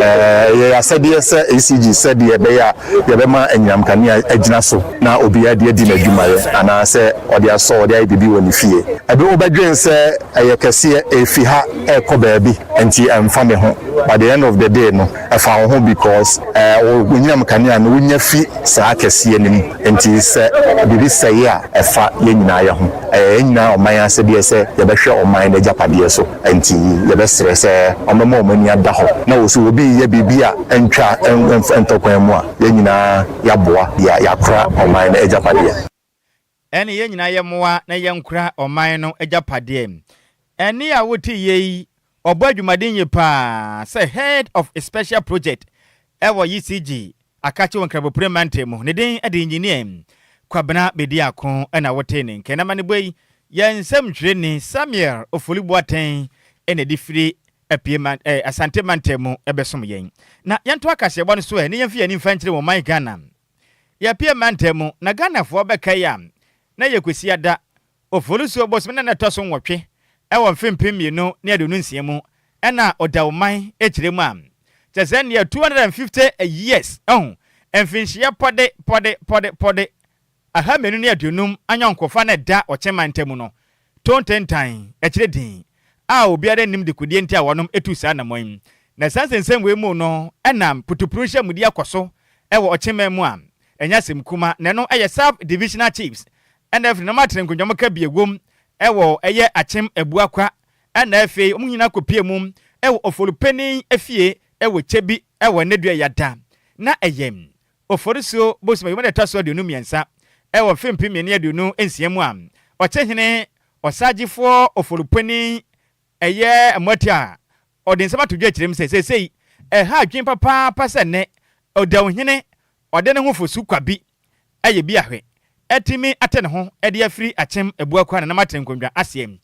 Ɛyɛ asɛdeɛ sɛ ECG sɛdeɛ ɛbɛyɛ a yɛbɛma anyinam kanea agyina so na obiara de adi n'adwumayɛ anaasɛ ɔde asɔ, ɔde ayɛ biribi wɔ ne fie. Ɛbi wobɛdwen sɛ ɛyɛ kɛseɛ, ɛfi ha ɛrekɔ baabi nti ɛmfa me ho. By the end of the day no, ɛfa wo ho because wonyinam kanea no wonya fi saa kɛseɛ no mu. Nti sɛ biribi sɛe a, ɛfa yɛn nyinaa yɛ ho. Ɛyɛ yɛn nyinaa ɔman asɛdeɛ sɛ yɛbɛhwɛ ɔman no agyapadeɛ so. Nti yɛbɛsrɛ sɛ ɔmɛma ɔmo ani ada hɔ na wɔ so obi yɛ biribi a ɛntwa ɛntɔ kwan mu a, yɛn nyinaa yɛaboa yɛakora ɔman no agyapadeɛ. Ɛne yɛn nyinaa yɛmmoa na yɛnkora ɔman no agyapadeɛ. Ɛne a wote yie yi, ɔbɔ adwumaden yie paa sɛ head of a special project ɛwɔ ECG akakye wɔ Nkrabopore mantam mu. Ne din de Engineer Kwabena Bediako ɛna wote ne nkɛn. Na ne bɔ yi yɛn nsɛm twerɛni Samuel Ofoli Boateng ɛna ɛde firi apie man Asante mantam mu ɛbɛsom yɛn. Na yɛnto akaseɛbɔ no so ɛ ne yɛmfi yɛn nimfa nkyerɛ wɔ man Ghana. Yɛpie mantam mu na Ghanafoɔ bɛka yi a, na yɛ Kwasi Ada Oforisuo bosome na ɛtɔ so 8 ɛwɔ mfe 2026 mu ɛna ɔdawman akyerɛ mu a kyɛ sɛ neɛ 250 years ɛho mfinhyia pɔde pɔde pɔde pɔde 250 anyɔnkofa no ɛda Ɔkyɛman ntam no tontentan ɛkyerɛ din a obiara nim de kodie nti a wɔnom etu saa namɔ yi. Na saa nsɛnsɛm wei mu no, ɛnam putupuru nhyɛmudi akɔ so ɛwɔ Ɔkyɛman mu a ɛnyɛ asɛm kuma. Na ɛno ɛyɛ sub divisional chiefs ɛna afei nam atene nkonnwa ka bi ewom ɛwɔ ɛyɛ Akyem Abuakwa, ɛna afei wɔn nyinaa kɔpie mu ɛwɔ Oforikrom efie ɛwɔ Kyɛbi ɛwɔ Nedua Yada. Na ɛyɛ Oforisuo bosome yi wɔn ɛtɔ so 23 ɛwɔ mfe 2026 mu a Ɔkyehene Ɔsagyefoɔ Oforikrom ɛyɛ mmɔte a ɔde nsɛm ato dwa akyerɛ mu sɛ seesei ɛha adwene papaapa sɛ nnɛ Ɔdawhene ɔde ne ho Fosu Kwabi ɛyɛ bi ahwɛ ɛtumi ate ne ho ɛde afiri Akyem Abuakwa na nam atene nkonnwa aseɛ.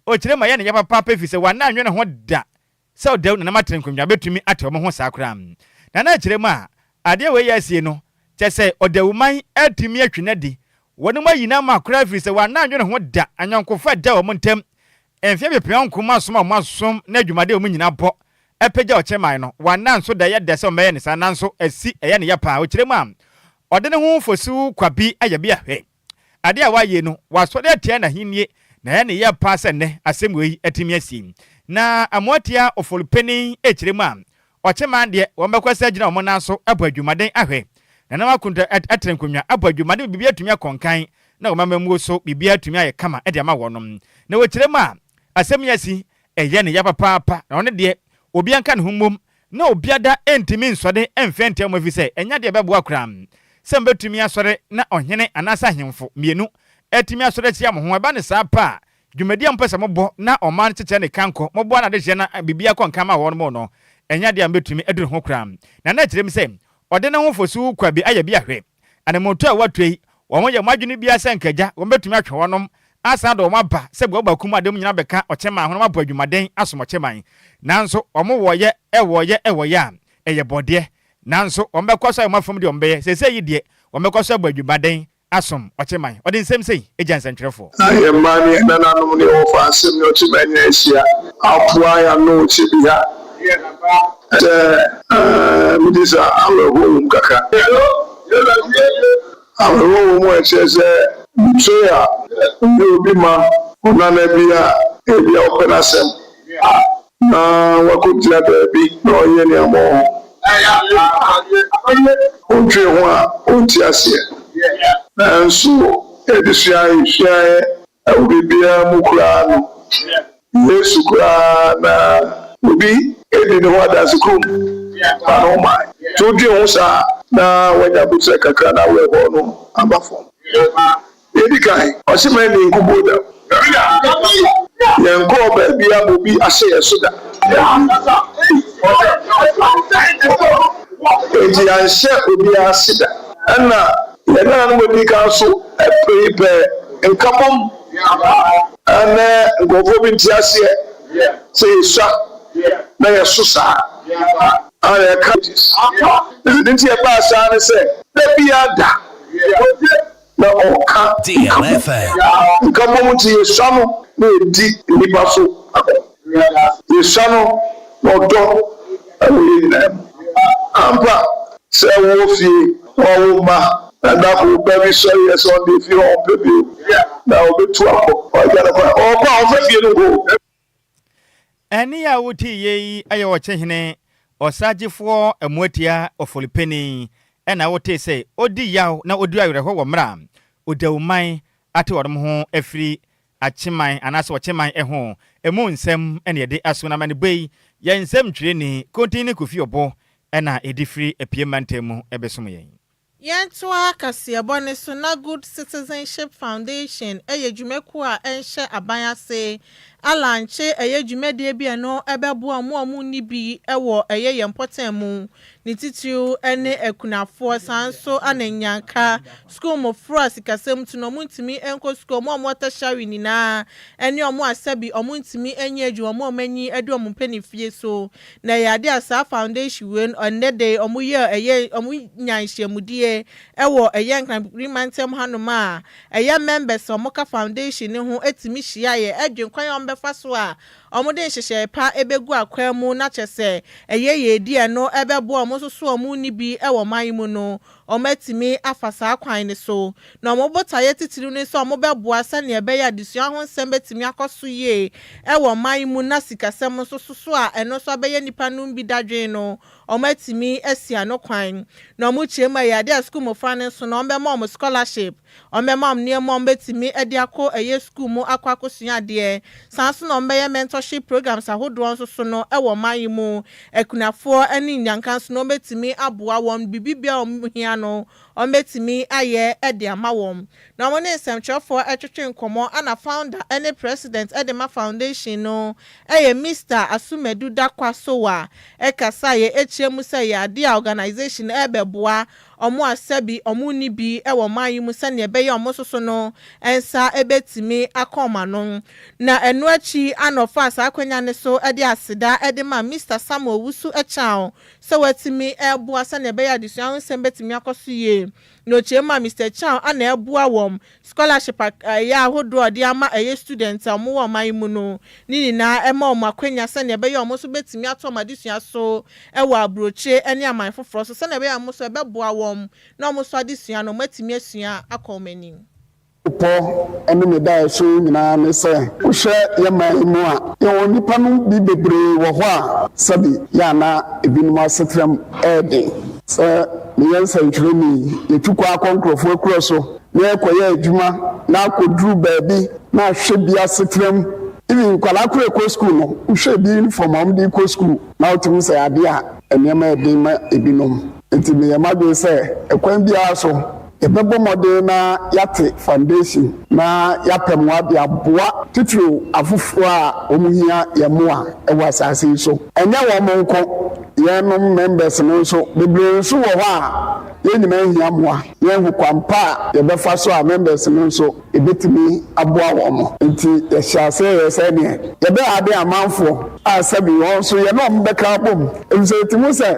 Ɔkyerɛ mu ɛyɛ ne yɛ papaapa fi sɛ wɔana anwene ho da sɛ ɔdaw na nam atene nkonnwa bɛtumi ate wɔn ho saa koraa. Na na akyerɛ mu a adeɛ wei yɛ asie no kyɛ sɛ ɔdawuman atumi atwi n'adi wɔn mu ayi n'ama koraa firi sɛ wɔana anwene ho da anyɔnkofa da wɔn ntam mfeɛ pepea nkoma asom a wɔn asom na adwumadeɛ wɔn nyinaa bɔ ɛpagya Ɔkyɛman no. Wɔana nso da yɛ dɛ sɛ ɔmɛyɛ ne saa, nanso asi ɛyɛ ne yɛ paa. Ɔkyerɛ mu a ɔde ne ho Fosu Kwabi ayɛ bi ahwɛ adeɛ a wayɛ no wasɔre atia n'ahennie na ɛyɛ ne yɛ paa sɛ nnɛ asɛm wei atumi asi. Na Amoatia Oforikrom ɛkyerɛ mu a Ɔkyɛman deɛ wɔn bɛkɔ sɛ gyina wɔn nan so abɔ adwumaden ahwɛ. Nananom akonta atra nkonnwa abɔ adwuma de biribi atumi akɔ nkan na wɔn amammuo so biribiara atumi ayɛ kama de ama wɔnom. Na wɔkyerɛ mu a, asɛm yi asi, ɛyɛ ne ya papaapa, na ɔno deɛ, obiara nka ne ho mmom na obiada ntumi nsɔre mfɛ ntia mo efisɛ ɛnyɛ ade a ɛbɛboa koraa sɛ mobɛtumi asɔre na ɔhene anaasɛ ahemfo mmienu atumi asɔre atia mo ho. Ɛba no saa pɛ a, dwumadi a mopɛ sɛ mobɔ na ɔman no kyekyɛ ne kankɔ, moboa no adehyeɛ na biribiara kɔ nkan ma wɔn no, ɛnyɛ ade a mobɛtumi aduru ho koraa. Na na ɛkyerɛ mu sɛ ɔde ne ho fosu kwa bi ayɛ bi ahwɛ. Anammɔntu a wɔatu yi, wɔyɛ wɔn adwene biara sɛ anka agya wɔbɛtumi atwe wɔnom asan de wɔn aba sɛ boa baako mu a de wɔn nyinaa bɛka ɔkyeman ho na wɔabɔ adwumaden asom ɔkyeman. Nanso wɔn wɔyɛ wɔyɛ wɔyɛ a, ɛyɛ bɔdeɛ. Nanso wɔbɛkɔ so ayɛ wɔn afam deɛ wɔbɛyɛ. Seesei yi deɛ, wɔbɛkɔ so abɔ adwumaden asom ɔkyeman. Ɔde nsɛm sei gyaa nsɛntwerɛfoɔ. Na yɛn mma ne yɛn nananom ne yɛn wɔfaase ne ɔkyeman nyinaa ahyia aboa yɛn ano wɔ tebea sɛ mede saa awerɛhoɔ wɔ mu kakra. Awerɛhoɔ wɔ mu a ɛkyerɛ sɛ betrayal yɛ obi ma ɔnana bi a ebia ɔpɛ n'asɛm na wakɔgyina baabi na ɔyɛ nea mmɔho. Wodwen ho a wonte aseɛ. Nanso adesua a yɛsuaeɛ Wɔ biribiara mu koraa no, Yesu koraa na obi di ne ho adanse kurom ma ne ho mae. Sɛ wodwen ho saa a, na woanya aboterɛ kakra na awerɛhoɔ no aba fam. Deɛ ɛdi kan, ɔse manni nkoguo da. Yɛnkɔɔ baabiara ma obi ahyɛ yɛn so da. Enti yɛanhyɛ obiara ase da. Ɛnna yɛn nananom a wɔdii kan nso peree pɛɛ nkabom. Ɛnnɛ nkurɔfoɔ bi nte aseɛ sɛ yɛsua na yɛso saa a yɛka. Deɛ nti ɛbaa saa ne sɛ, da biara da na ɔka nkabom. Nkabom nti yɛsua no na yɛdi nnipa so ako. Yɛsua no na ɔdɔ wɔ yɛn nyinaa mu. Ampa sɛ wowɔ fie na wawo mma na da koro wo ba bi sɔre yɛ sɛ ɔno deɛ fie hɔ ɔmpɛ bio na ɔbɛtu akɔ, wagya no kwan, ɔɔkɔ a ɔmfa fie no nkɔ o. Ɛnne a woteeɛ yi yɛ Ɔkyehene Ɔsagyefoɔ Amoatia Ofolipeni ɛna wotee sɛ ɔdi yaw na ɔdi awerɛhoɔ wɔ mmerɛ a Odawuman ate wɔn ho afiri Akyeman anaasɛ Ɔkyeman ho. Ɛmu nsɛm na yɛde aso no amanebɔ yi. Yɛn nsɛmtwerɛni Kontini Kofi Obo na ɛde firi Apue Mantam mu bɛsom yɛn. Yɛntoa kaseɛbɔ no so na Good Citizenship Foundation yɛ dwumakuo a ɛnhyɛ aban ase alankye ɛyɛ dwumadie bi a ɛno ɛbɛboa wɔn a wɔnni bi wɔ ɛyɛ yɛn mpɔtam mu ne titiriw ne akunafoɔ saa nso na nnyanka sukuu mmofra a sikasɛm nti no wɔntumi nkɔ sukuu wɔn a wɔwɔ tertiary nyinaa ne wɔn a sɛbi wɔntumi nyɛ adwuma wɔn a wɔn ani adu wɔn mpaninfie so Na ɛyɛ adeɛ a saa foundation wei no ɛnnɛ da yi wɔn yɛ ɛyɛ wɔn nya nhyiamudie ɛwɔ ɛyɛ Nkran mantam hanom a ɛyɛ members a wɔn ka foundation no ho ɛtumi hyia yɛ ɛdwen kwan a wɔn bɛfa so a wɔn de nhyehyɛɛ pa ɛbɛgu akwan mu na kyerɛ sɛ ɛyɛ yɛdi ɛno ɛbɛboa wɔn nso so a wɔn nni bi ɛwɔ man yi mu no Wɔatumi afa saa kwan no so, na wɔn botaeɛ titiriw ne sɛ wɔbɛboa sɛnea ɛbɛyɛ a adesua ho nsɛm bɛtumi akɔ so yie wɔ ɔman yi mu na sikasɛm nso so so a ɛno nso abɛyɛ nnipa nom bi dadwen no, wɔatumi asi ano kwan. Na wɔkyerɛ mu a, ɛyɛ adeɛ a sukuu mmofra no nso no, wɔbɛma wɔn scholarship Wɔbɛma wɔn nneɛma a wɔbɛtumi de akɔ ɛyɛ sukuu mu akɔ akɔsua adeɛ. Saa nso na wɔbɛyɛ mentorship programs ahodoɔ nso so no wɔ ɔman yi mu. Akunafoɔ ne nnyanka nso no wɔbɛtumi aboa wɔn, biribi biara a wɔhia no wɔbɛtumi ayɛ de ama wɔn. Na wɔne nsɛmtwerɛfoɔ twetwe nkɔmmɔ ɛna founder ne president de ma foundation no yɛ Mister Asumadu Dakwa Sowah kasaeɛ kyerɛ mu sɛ ɛyɛ adeɛ a organisation no rebɛboa wɔn a sɛbi wɔn nni bi wɔ ɔman yi mu sɛnea ɛbɛyɛ a wɔn nso so no nsa bɛtumi aka wɔn ano. Na ɛno akyi ana ɔfaa saa akwanya no so de aseda de maa Mister Samuel Owusu Acheaw sɛ watumi reboa sɛnea ɛbɛyɛ a adesua ho nsɛm bɛtumi akɔ so yie. Na ɔkyerɛ mu a Mister Acheaw ana ɛreboa wɔn Scholarship a ɛyɛ ahodoɔ a ɔde ama ɛyɛ students a wɔwɔ ɔman yi mu no ne nyinaa ɛma wɔn akwanya sɛdeɛ ɛbɛyɛ a wɔn nso bɛtumi ato wɔn adesua so wɔ aburokyire ne aman foforɔ so sɛdeɛ ɛbɛyɛ a wɔn nso ɛbɛboa wɔn na wɔn nso adesua no wɔatumi asua akɔ wɔn anim. Pɔ ne me daeɛso nyinaa ne sɛ, wohwɛ yɛn man yi mu a, yɛwɔ nnipa no bi bebree wɔ hɔ a, sɛbe yɛ a na ebinom asetram yɛ den. Sɛ. Meyɛ nsɛntwerɛni. Yɛtu kwan kɔ nkurɔfoɔ akuro so na yɛkɔyɛ adwuma na akɔduru baabi na ahwɛ bi asetena mu. Even nkwadaa koraa ɛkɔ sukuu no, wohwɛ ebi uniform a wɔde kɔ sukuu na wotumi hu sɛ adeɛ a nneɛma yɛ den ma ebinom. Nti meyɛ m'adwene sɛ ɛkwan biara so yɛbɛbɔ mmɔden na yɛate foundation na yɛapɛ mmoa de aboa titiriw afoforɔ a wɔhia yɛn mmoa wɔ asase yi so. Ɛnyɛ wɔn nko, yɛnom members no nso, bebree nso wɔ hɔ a yɛn nyinaa hia mmoa. Yɛahu kwan pa a yɛbɛfa so a members no nso yɛbɛtumi aboa wɔn. Nti yɛhyɛɛ aseɛ yɛɛ sɛ neɛ yɛbɛ ade amanfoɔ a sɛbi wɔn nso yɛne wɔn bɛka abom. Efisɛ yɛtumi hu sɛ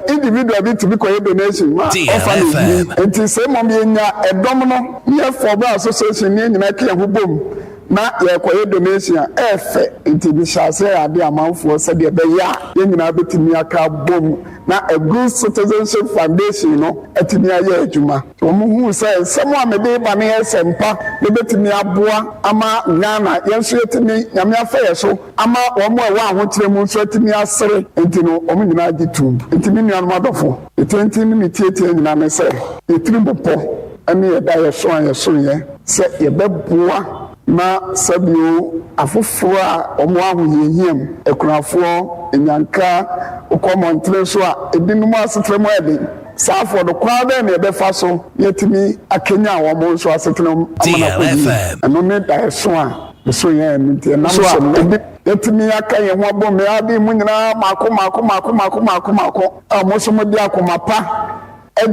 individual bi tumi kɔyɛ donation ma orphanage bi. Nti sɛ mmom yɛnya ɛdɔm no ne yɛ form association ne yɛn nyinaa ka yɛn ho bom na yɛrekɔyɛ donation a, ɛyɛ fɛ. Nti mehyɛɛ aseɛ yɛ ade amanfoɔ sɛdeɛ ɛbɛyɛ a yɛn nyinaa bɛtumi aka abom na a Good Citizenship Foundation no atumi ayɛ adwuma. Wɔhuu sɛ nsɛm a mede reba no yɛ nsɛm pa na ɛbɛtumi aboa ama Ghana, yɛn nso yɛatumi, Nyame afa yɛn so ama wɔn a ɛwɔ ahokyerɛ mu nso atumi asere nti no, wɔn nyinaa gye toom. Nti me nuanom adɔfo, me tenten ne me tiatia nyinaa ne sɛ, yɛn tirim bɔ ne yɛn daeɛso a yɛsoeɛ sɛ yɛbɛboa ma sɛbio afoforɔ a wɔwɔ ahohiahia mu, akunafoɔ, nnyanka, wokɔ mmɔntene so a, ebinom asetena mu ayɛ den. Saa afɔr no, kwan bɛn na yɛbɛfa so na yɛatumi akanyan wɔn nso asetena mu ama no akɔ yie? Ɛno ne daeɛso a meso yɛn ɛno nti ɛnam so nnɛ yɛatumi aka yɛn ho abom ade mu nyinaa mmaako mmaako mmaako mmaako mmaako mmaako a mo nso mode akoma pa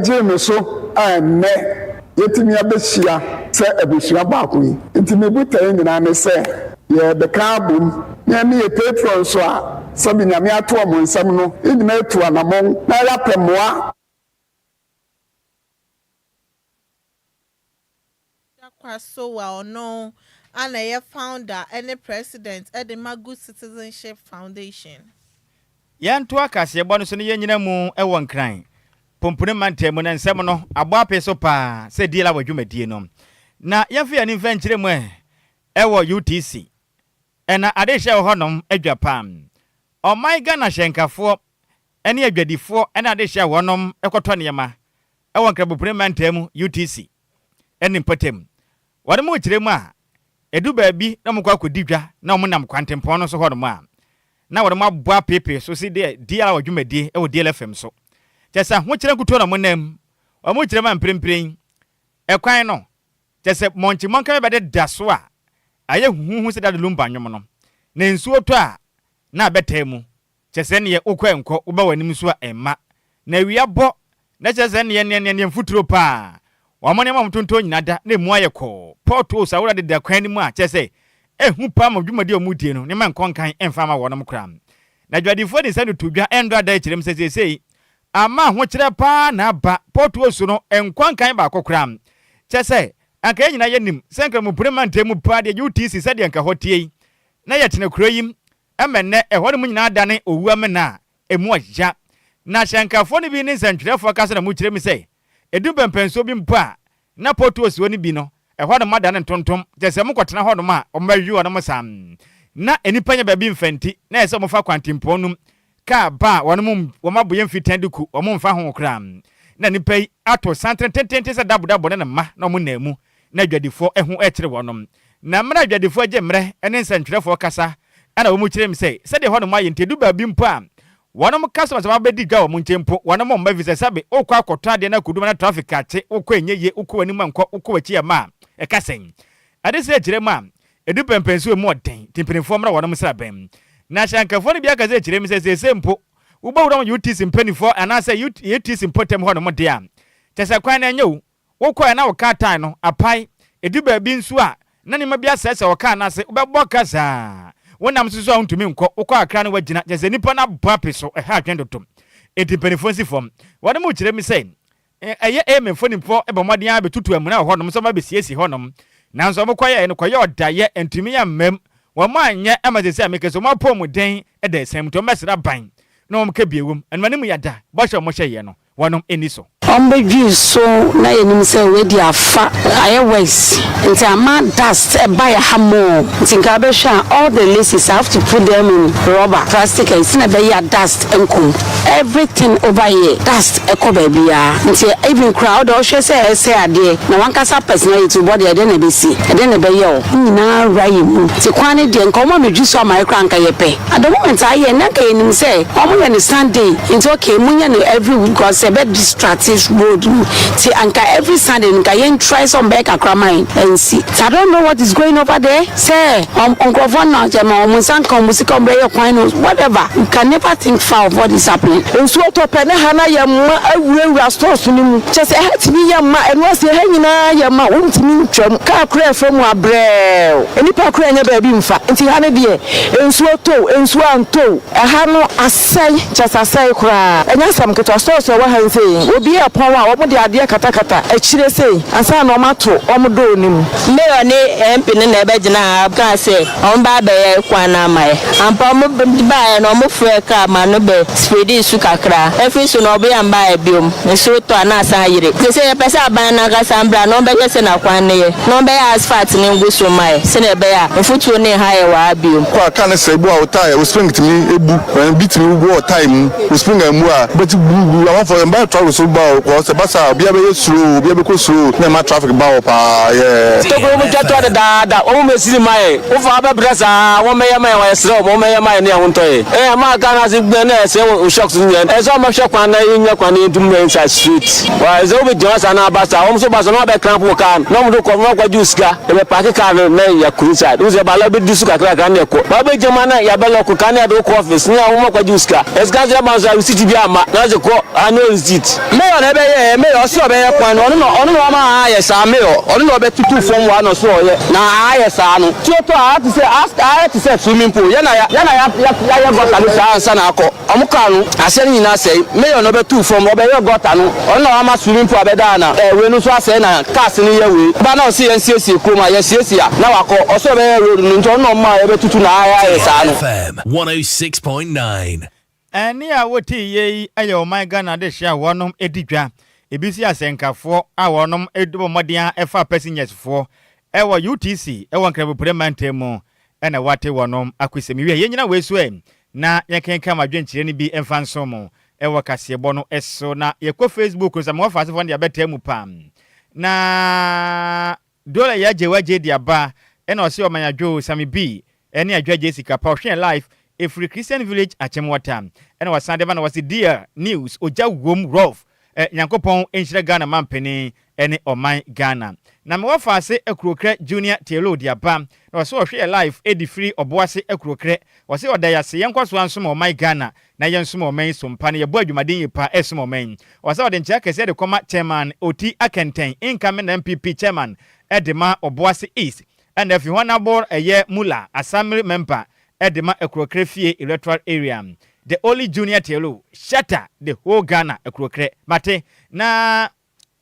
gyee me so a ɛnnɛ yɛatumi abɛhyia sɛ abusua baako yi. Nti me botaeɛ nyinaa ne sɛ yɛrebɛka abom na yɛne yɛn patrons a sɛbe Nyame ato wɔn nsam no yɛn nyinaa atu anamɔn na yɛapɛ mmoa. Dakwa Sowah ɔno a na ɛyɛ founder ne president de ma Good Citizenship Foundation. Yɛntoa kaseɛbɔ no so na yɛnnyina mu wɔ Nkran, Pomponi mantam mu na nsɛm no abɔ apee so paa sɛ DLA wɔ dwumadie no. Na yɛmfa yɛn ani mfa nkyerɛ mu ɛ wɔ UTC. Ɛna adehyɛ wɔ hɔnom adwa paa. Ɔman Ghana hyɛnkafoɔ ne adwadifoɔ ne adehyɛ a wɔnom kɔtɔ nneɛma wɔ Nkrabopuni mantam mu, UTC, ne mpɔtam. Wɔnom rekyerɛ mu a, ɛdu baabi na wɔkɔ akɔdi dwa na wɔnam kwantempɔn no so hɔnom a, na wɔnom abɔ apeepee so se deɛ DL wɔ dwumadie wɔ DLFM so. Kyerɛ sɛ ahokyerɛ nkutoo na wɔnam. Wɔn rekyerɛ mu a mprempren ɛkwan no, kyerɛ sɛ mɔnkye-mɔnka bi bɛdeda so a ayɛ huhuuhu sɛ Daddy Lumba nnwom no, na nsuo tɔ a na abɛtaa mu. Kyerɛ sɛ neɛ wokɔ ɛnkɔ, woba w'anim nso a ɛmma. Na awia bɔ, na kyerɛ sɛ neɛ neɛ neɛ neɛ mfuturo paa. Wɔn nneɛma a wɔtontɔn nyinaa da na ɛmu ayɛ kɔɔ. Potholes ahoroɔ deda kwan no mu a kyerɛ sɛ ɛhu paa ma dwumadie a wɔredie no nneɛma nkɔ nkan mfa mma wɔnom koraa. Na adwadifoɔ de nsa de to dwa ɛndɔ ada kyerɛ mu sɛ seesei ama ahokyerɛ paa na aba potholes no nkɔ nkan baako koraa. Kyerɛ sɛ anka yɛn nyinaa yɛnim sɛ Nkramompire mantam mu paa deɛ UTC sɛdeɛ anka hɔ teɛ yi na yɛtena kuro yi ma nnɛ ɛhɔnom nyinaa adane owu amena a emu ɔya. Na hyɛnkafoɔ no bi ne nsɛntwerɛfoɔ kasa na wɔkyerɛ mu sɛ, ɛdu mpɛnpɛnsoɔ bi mpo a, na pɔtoɔsuo no bi no, ɛhɔnom adane ntontom, kyerɛ sɛ wɔkɔtena hɔnom a, wɔbɛwe wɔnom saa. Na nnipa nnya baabi mfa nti, na ɛsɛ sɛ wɔfa kwantempɔn no mu kaa ba a wɔnom wɔn aboyɛ mfitan de ku wɔn mfa ho koraa. Na nnipa yi ato santene tententen sɛ dabodabo ne ne mma na wɔnam mu, na adwadifoɔ ho rekyere wɔnom. Na mmerɛ a adwadifoɔ gye mmerɛ ne nsɛntwerɛfoɔ kasa na wɔn kyerɛ mu sɛ, sɛdeɛ hɔnom ayɛ nti ɛdu baabi mpo a, wɔnom customers a wɔabɛdi dwa wɔ wɔn nkyɛn mpo, wɔnom mma ɛfiri sɛ sɛbe wokɔ akɔtɔ adeɛ na akɔdu ma na traffic akye, wokɔ ɛnyɛ yie, wokɔ w'anim a nkɔ, wokɔ w'akyi a ɛma a, ɛka sɛn? Ɛde sɛ kyerɛ mu a, ɛdu pɛmpɛnsoɔ ɛmu ɔden, nti mpanimfoɔ mmra wɔnom nsraban mu. Na ahyɛnkafoɔ no bi aka sɛ kyerɛ mu sɛ seesei mpo, wobɛwura wɔn UTC mpanimfoɔ anaasɛ UTC mpɔtam hɔnom deɛ a, kyerɛ sɛ kwan no ɛnyɛ o, Wokɔe na wo kaa tae no apae. Edu baabi nso a, na nneɛma bi asɛesɛe wɔ kaa no ase. Wobɛbɔ ka saa. Wonam nso so a wuntumi nkɔ. Wokɔ kakra na woagyina. Kyerɛ sɛ nnipa no abɔ ape so. Ɛha adwene dodo. Enti mpanyimfo nsi fam. Wɔde mo kyerɛ me sɛ ɛyɛ Amen mfonimfo bɔ mmɔden ara betutu amuna wɔ hɔnom sɛ wɔabesiesie hɔnom. Nanso wɔkɔyɛe no kɔyɛɛ ɔdayɛ, antumi ammam. Wɔanyɛ ama seesei a meka yi sɛ wɔn apɔwmuden da asiane mu nti wɔbɛsrɛ aban na wɔka bi wom. Ɛno anim yɛ da. Bɔhyɛ a wɔhyɛeɛ no, wɔnom nni so. Wɔbɛdwiri so na yɛnim sɛ wei deɛ afa ayɛ worse nti ama dust ɛba yɛ ha more nti nka wobɛhwɛ a all the laces I have to put them in rubber plastic ayi sɛnea ɛbɛyɛ a dust nkɔ mu everything over here dust ɛkɔ baabiara nti even koraa wode wohwɛ sɛ ɛsɛe adeɛ na wankasa personality wo body ɛdɛn na ɛbɛsi ɛdɛn na ɛbɛyɛ wo ne nyinaa wura yɛ mu nti kwan no deɛ nka wɔma medwiri so ama yɛ koraa nka yɛpɛ. At the moment ayɛ na nka yɛnim sɛ ɔmo yɛ no Sunday nti okay mo nyɛ no every week because ɛbɛ distract road no nti anka every Sunday no nka yɛn try sɛ ɔmo bɛyɛ kakra ma yɛn ɛnsi nti I don't know what is going over there sɛ ɔmo nkorɔfoɔ no gyama ɔmo nsa nka ɔmo sika ɔmo bɛyɛ kwan no whatever you can never think far of what is happening. Nsuo tɔ pɛ ne ha na yɛ mma awurawura stores no mu kyɛ sɛ ɛha tumi yɛ mma ɛno ase ɛha nyinaa yɛ mma wontumi ntwam kaa koraa ɛfa mu abrɛɛw nnipa koraa nnya baabi mfa nti ha no deɛ Nsuo tɔ o, nsuo antɔ o, ɛha no asɛe, kyerɛ sɛ asɛe koraa. Ɛnyɛ asɛm ketewa. Stores a ɛwɔ ha yi sei, obi repɔn a, wɔde adeɛ katakata akyire sei ansa na wɔato wɔn door no mu. Mayor ne MP no na ɛbɛgyinaa ha kaa sɛ wɔn ba abɛyɛ kwan no ama yɛ. Ampa wɔn baeɛ no wɔn frɛɛ car ma no bɛ speedii so kakra. Ɛfiri so no ɔbea mbaeɛ biom. Nsuo tɔ a na asan ayiri. Seesei yɛpɛ sɛ aban no ankasa mbra na ɔmbɛhwɛ sɛnea kwan no yɛ na ɔmbɛyɛ asphalt no ngu so mma yɛ sɛnea ɛbɛyɛ a mfutuo no nha yɛ wɔ ha biom. Kɔ a car no sɛe bu a wo tyre wo spring tumi bu bi tumi bu wɔ tyre mu wo spring ammu a wobɛte guu guu amanfoɔ mba traffic so ba o kɔ sɛ ba saa a obiara bɛyɛ slow obiara bɛkɔ slow na ɛma traffic ba hɔ paa yeah. Tokuro mu twa toa dedaada wɔn mmɛsiri mma yɛn wo fa bɛbrɛ saa wɔn mmɛyɛ ma yɛn yɛsrɛ wɔn wɔn mmɛyɛ ma yɛn ne yɛn ho ntɔ yɛn ɛɛ ɛma car no ase gbɛn na ɛsɛe wo shocks no nyinaa ɛsɛ wɔn bɛhwɛ kwan na yɛnya kwan na yɛntum mmɛ inside straight wa ɛsɛ wo bɛgyina hɔ saa na aba saa wɔn nso ba saa na wɔn abɛ cramp wo car no na wɔn de kɔ na wɔn akɔgye wo sika. Yɛbɛ paake car no na yɛakɔ inside. Wohu sɛ ɛba la wobɛdi so kakrakra na yɛkɔ. But wobɛgyina mu a na yɛabɛ lock car na yɛde wo kɔ office na wɔn akɔgye wo sika. Na sika nso yɛba nso a receipt biara mma. Na wɔse kɔ annual receipt. Mayor na ɛbɛyɛɛ mayor ɔse ɔbɛyɛ kwan no ɔno na ɔno na wama aa yɛ saa mayor ɔno na ɔbɛtutu fam wa na ɔse ɔyɛ na aa yɛ saa no tuo tɔ aa te sɛ aa yɛ te sɛ swimming pool yɛ na ya yɛ na ya yayɛ gɔta no saa ansa na akɔ. Ɔmo kaa no, aseɛ no nyinaa sɛe. Mayor no ɔbɛtuu fam, ɔbɛyɛɛ gɔta no, ɔno na wama swimming pool abɛda ha na ɛɛ wei no nso asɛe na cars no yɛ wei. Ba na ɔse yɛn siesie kurom a, yɛsiesie a na wakɔ. Ɔse ɔbɛyɛ road no nti ɔno na ɔmaa yɛbɛtutu na ayɛ saa no. FM 106.9. Ɛnne a wotee yei yɛ ɔman Ghana adehyeɛ a wɔnom di dwa. Ebi nso yɛ asɛnkafoɔ a wɔnom bɔ mmɔden ara fa passengers foɔ wɔ UTC wɔ Nkramoprɛ mantam mu na wɔate wɔnom akosɛm. Wiɛ, yɛnnyina wei so ɛ na yɛnkenkan mo adwenkyerɛ no bi mfa nsom mo wɔ kaseɛbɔ no so. Na yɛkɔ Facebook nso a, mewɔ faasefoɔ no de abɛtaa mu paa. Na Dora Yaa Gyewaa Gyei de aba ɛna ɔse ɔman adwo Sammy B ɛne Adwo Agyei Sika pa ɔhwɛ yɛn live ɛfiri Christian Village Akyem-Water ɛna wasan de ba na wɔse Dear news ogya wom rough ɛ Nyankopɔn nhyira Ghana mampanin ɛne ɔman Ghana. Na mewɔ faase Akurokrɛ Junior Taylor de aba na ɔse ɔhwɛ yɛ live ɛdi firi Ɔboase Akurokrɛ ɔse ɔda yase yɛnkɔ so ara nsom ɔman Ghana na yɛnsom ɔman yi so mpa na yɛbɔ adwumaden yie paa ɛsom ɔman yi. Ɔse ɔde nkyea kɛseɛ de kɔma Chairman Oti Akɛntɛn incoming NPP Chairman de ma Ɔboase East ɛna afei Honourable ɛyɛ Mula Assembly Member de ma Akurokrɛ Fie Electoral Area The only Junior Taylor shatter the whole Ghana Akurokrɛ mate na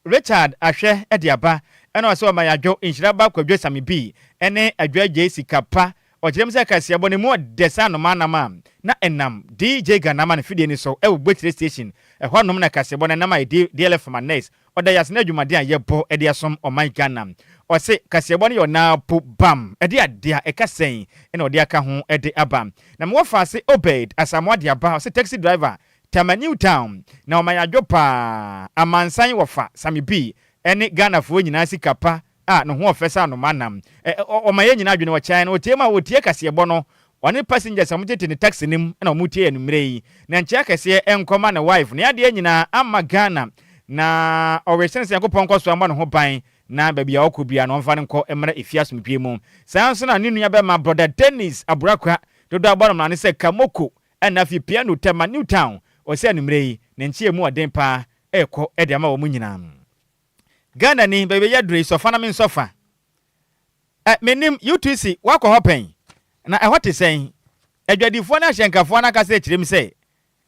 Richard ahwɛ de aba ɛna ɔsɛ ɔma yadwo nhyira ba kwadwo same bi ɛne adwo agyei sika pa ɔkyerɛ mu sɛ kaseɛbɔ no mu ɔdɛ sɛ anomaa nam a na ɛnam DJ Ghanama no fidie no so ɛwɔ Gbekyire station ɛhɔ nom na kaseɛbɔ no nam a ɛdi DLF ma nurse ɔda yase ne adwumaden a yɛbɔ de asom ɔman Ghana ɔse kaseɛbɔ no yɛ ɔnaa po bam ɛde adeɛ a ɛka sɛn ɛna ɔde aka ho de aba na mewɔ faase Obed Asamoah de aba ɔse taxi driver Tama new town na ɔma yadwo paa amansan wɔfa Sammy B ɛne Ghana foɔ nyinaa sika pa a ne ho ɔfɛ sɛ anoma nam ɛ ɔma yɛn nyinaa adwene ɔkyɛn no ɔtie ma ɔtie kaseɛbɔ no ɔne passengers a wɔtete ne taxi no mu na wɔtie anummerɛ yi na nkyea kɛseɛ nkɔ ma ne wife ne adeɛ nyinaa ama Ghana na ɔresene sɛ Nyankopɔn nkɔ so mmɔ ne ho ban na baabi a ɔkɔ biara no ɔmfa no nkɔ mmra efie asomdwoeɛ mu saa nso na ne nua bɛma brother Dennis Aburakwa dodoɔ abɔ no mmara ne sɛ Kamoko Ɛna afei piano Tema New Town ɔsɛ anummerɛ yi ne nkyea mu ɔden paa ɛrekɔ de ama wɔn nyinaa. Ghana ni baabi a yɛaduru yi sɔfa na me nsɔfa. Ɛ mennim UTC woakɔ hɔ pɛn? Na ɛhɔ te sɛn? Adwadifoɔ ne ahyɛnkafoɔ no akasa akyerɛ mu sɛ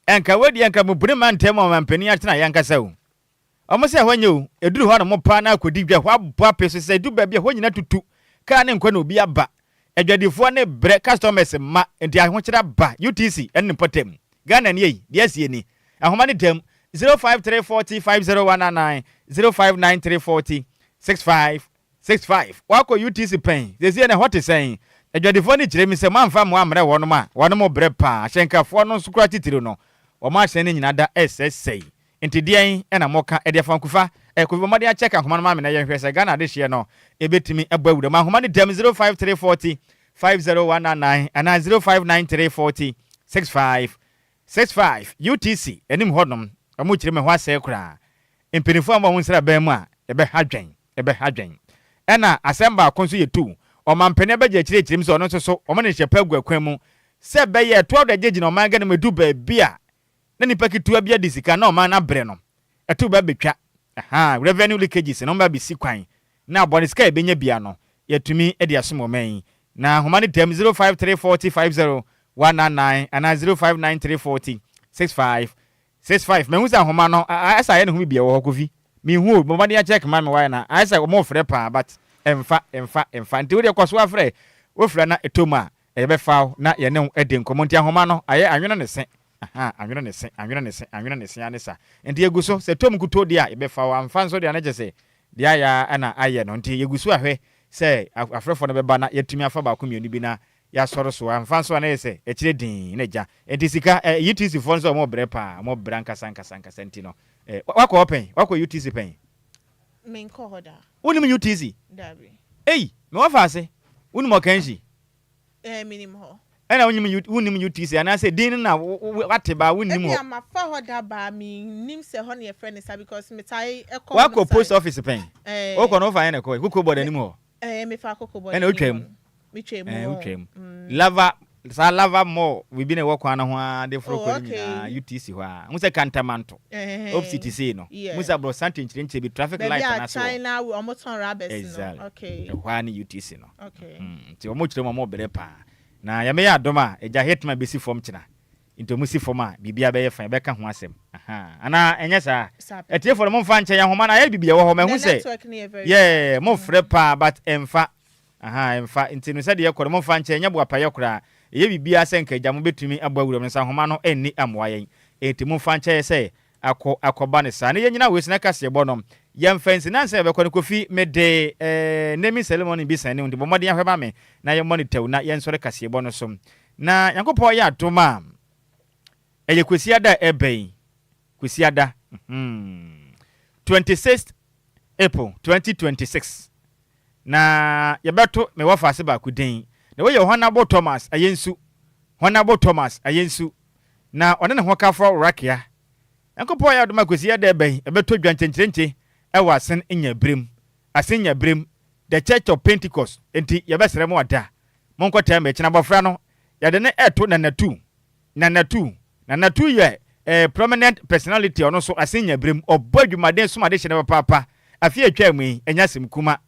ɛnka wei deɛ nka mubuni mantam ɔmampanin atenaeɛ ankasa o. Wɔn sɛ ɛhɔ nyɛ o, ɛduru hɔ nom paa na akɔdi dwa, ɛhɔ abɔ ape so sɛ ɛdu baabi a ɛhɔ nyina tutu, kaa ne nkɔ na obi aba, adwadifoɔ ne brɛ, customers mma, nti ahokyerɛ aba, UTC ɛne ne mpɔtam. Ghana ni ei, deɛ asie ni. Ahoma ne dam. 053 40 50199, 0593 40 65 65. Woakɔ UTC pɛn? Seesei no ɛhɔ te sɛn? Adwadifoɔ no kyerɛ mi sɛ moamfa mmoa ammrɛ wɔnom a, wɔnom brɛ paa. Ahyɛnkafoɔ no nso koraa titiriw no, wɔn ahyɛn no nyinaa da resɛesɛe. Nti deɛn na moka de afa Nkufa? Eh, Kofi bɔ mmɔden akyɛke ahoma no ma me na yɛnhwɛ sɛ Ghana adehyeɛ no ɛbɛtumi abɔ awura mu. Ahoma no dam 053 40 50199 anaa 0593 40 65 65. UTC anim hɔnom, wɔkyerɛ mu ɛhɔ asɛe koraa. Mpanimfoɔ amma wɔn nsraban mu a, ɛbɛha dwɛn, ɛbɛha dwɛn. Ɛna asɛm baako nso yɛ tu, ɔmampanin abɛgye akyiriakyiri mu sɛ ɔno nso so wɔn de nhyɛ pa agu akwan mu sɛ ɛbɛyɛ ɛtoa do agye gyina ɔman Ghana mu ɛdu baabi a na nipa ketewa bi adi sika na ɔman no abrɛ no, ɛtow ba betwa, ahaa, revenue leakages no, wɔn ba besi kwan na aboa no sika a yɛbɛnya bia no yɛatumi de asom ɔman yi. Na nhoma no dam 053 40 50 199 anaa 0593 40 65 65. Mahu sɛ nhoma no ayɛ sɛ ayɛ ne ho biribi ɛwɔ hɔ Kofi. Menhu o, bɔ mmɔden akyɛke ma me why na ayɛ sɛ wɔfrɛ paa but ɛmfa, ɛmfa, ɛmfa. Nti wodeɛ kɔ so ara frɛ, wofrɛ na ɛtɔ mu a Yɛbɛfa wo na yɛne wo adi nkɔmmɔ. Nti ahoma no, ayɛ anwene ne se. Ahaa, anwene ne se, anwene ne se, anwene ne se ara ne sa. Nti yɛgu so, sɛ ɛtɔ mu nkutoo deɛ a, yɛbɛfa wo. Amfa nso deɛ a, na kyerɛ sɛ deɛ ayɛ ara na ayɛ no. Nti yɛgu so ahwɛ sɛ afrɛfoɔ no bɛba na yɛatumi afa baako mmienu bi na yɛasɔre so. Amfa nso a, na ɛyɛ sɛ akyire dinn na agya. Nti sika, eh, UTC foɔ nso wɔbrɛ paa, wɔbrɛ ankasa ankasa ankasa. Nti no, eh, woakɔ hɔ pɛn? Woakɔ UTC pɛn? Menkɔɔ hɔ da. Wonim UTC? Dabi. Ei, mewɔ faase. Wonim Ɔkanhyi? Ɛɛ, menim hɔ. Ɛna wonyim wonnim UTC anaasɛ din no na woate baa wonnim hɔ? Ebia mafa hɔ da baa mennim sɛ hɔ na yɛfrɛ no saa because metae kɔ hɔ Woakɔ post office pɛn? Ɛɛ. Wokɔ no wofa he na ɛkɔe? Koko board anim hɔ? Ɛɛ, mefa koko board Ɛna anim wotwaa hɔ mu? no. Metwaa mu Ɛɛ, hɔ. wotwaa mu. Lava, saa Lava Mall biribi na ɛwɔ kwan no ho ara de foro Oh, kɔ no okay. nyinaa, UTC hɔ ara. Wohu sɛ Kantamanto, Ɛhɛn. opposite sei no, Yeah. wohu sɛ aborɔsan nkyerɛnkyerɛ bi, traffic Baabi light a no ase hɔ. China wɔtɔn rubbers no. Exactly. Okay. Ɛhɔ ara ne UTC no. Okay. Mm, nti wɔn kyerɛ mu a wɔn brɛ paa. Na Nyame yɛ adom a, Agya Hitman bɛsi fam kyena. Nti wɔn si fam a, biribiara bɛyɛ fine, yɛbɛka ho asɛm. Ahaa. Anaa ɛnyɛ saa? Saa pɛ. Atiefoɔ no momfa nkyɛ yɛn ahoma no, ayɛ biribi ɛwɔ hɔ, mahu The sɛ, network no yɛ very yeah, bad. mofrɛ paa but ɛmfa. Ahaa, ɛmfa. Nti no sɛdeɛ ɛkɔ no, momfa nkyɛ, ɛnyɛ boapayɛ koraa. Ɛyɛ biribiara sɛ nka Agya mobɛtumi abɔ awuram no nso ahoma no nni ammoa yɛn. Enti momfa nkyɛ yɛ sɛ akɔ akɔba no saa. Na yɛnnyina wei so na kaseɛbɔ no yɛmfa nsi. Na ansa yɛbɛkɔ no, Kofi, mede eh, naming ceremony bi sɛne wo, nti bɔ mmɔden ahwɛ ma me na yɛmmɔ no tɛw na yɛnsɔre kaseɛbɔ no so. Na Nyankopɔn yɛ adom a, ɛyɛ Kwasiada a ɛreba yi, Kwasiada, hmm, 26th April 2026, na yɛbɛto me wɔfaase baako din. Na wei yɛ Honourable Thomas Ayensu, Honourable Thomas Ayensu, na ɔne ne hokafo Rakia. Nyankopɔn ayɛ adom a Kwesi Ada ɛba yi ɛbɛtɔ dwa nkyenkyerenkye ɛwɔ Asen Nyabirim, Asen Nyabirim, The Church of Pentecost, enti yɛbɛsrɛ mo ada monkɔ taa mu ɛkyena abɔfra no yɛde no ɛto Nana Tu, Nana Tu, Nana Tu yɛ eh, prominent personality ɔno nso Asen Nyabirim, ɔbɔ adwumaden som adehye no papaapa, afe a ɛtwaa mu yi ɛnyɛ asɛm kuma,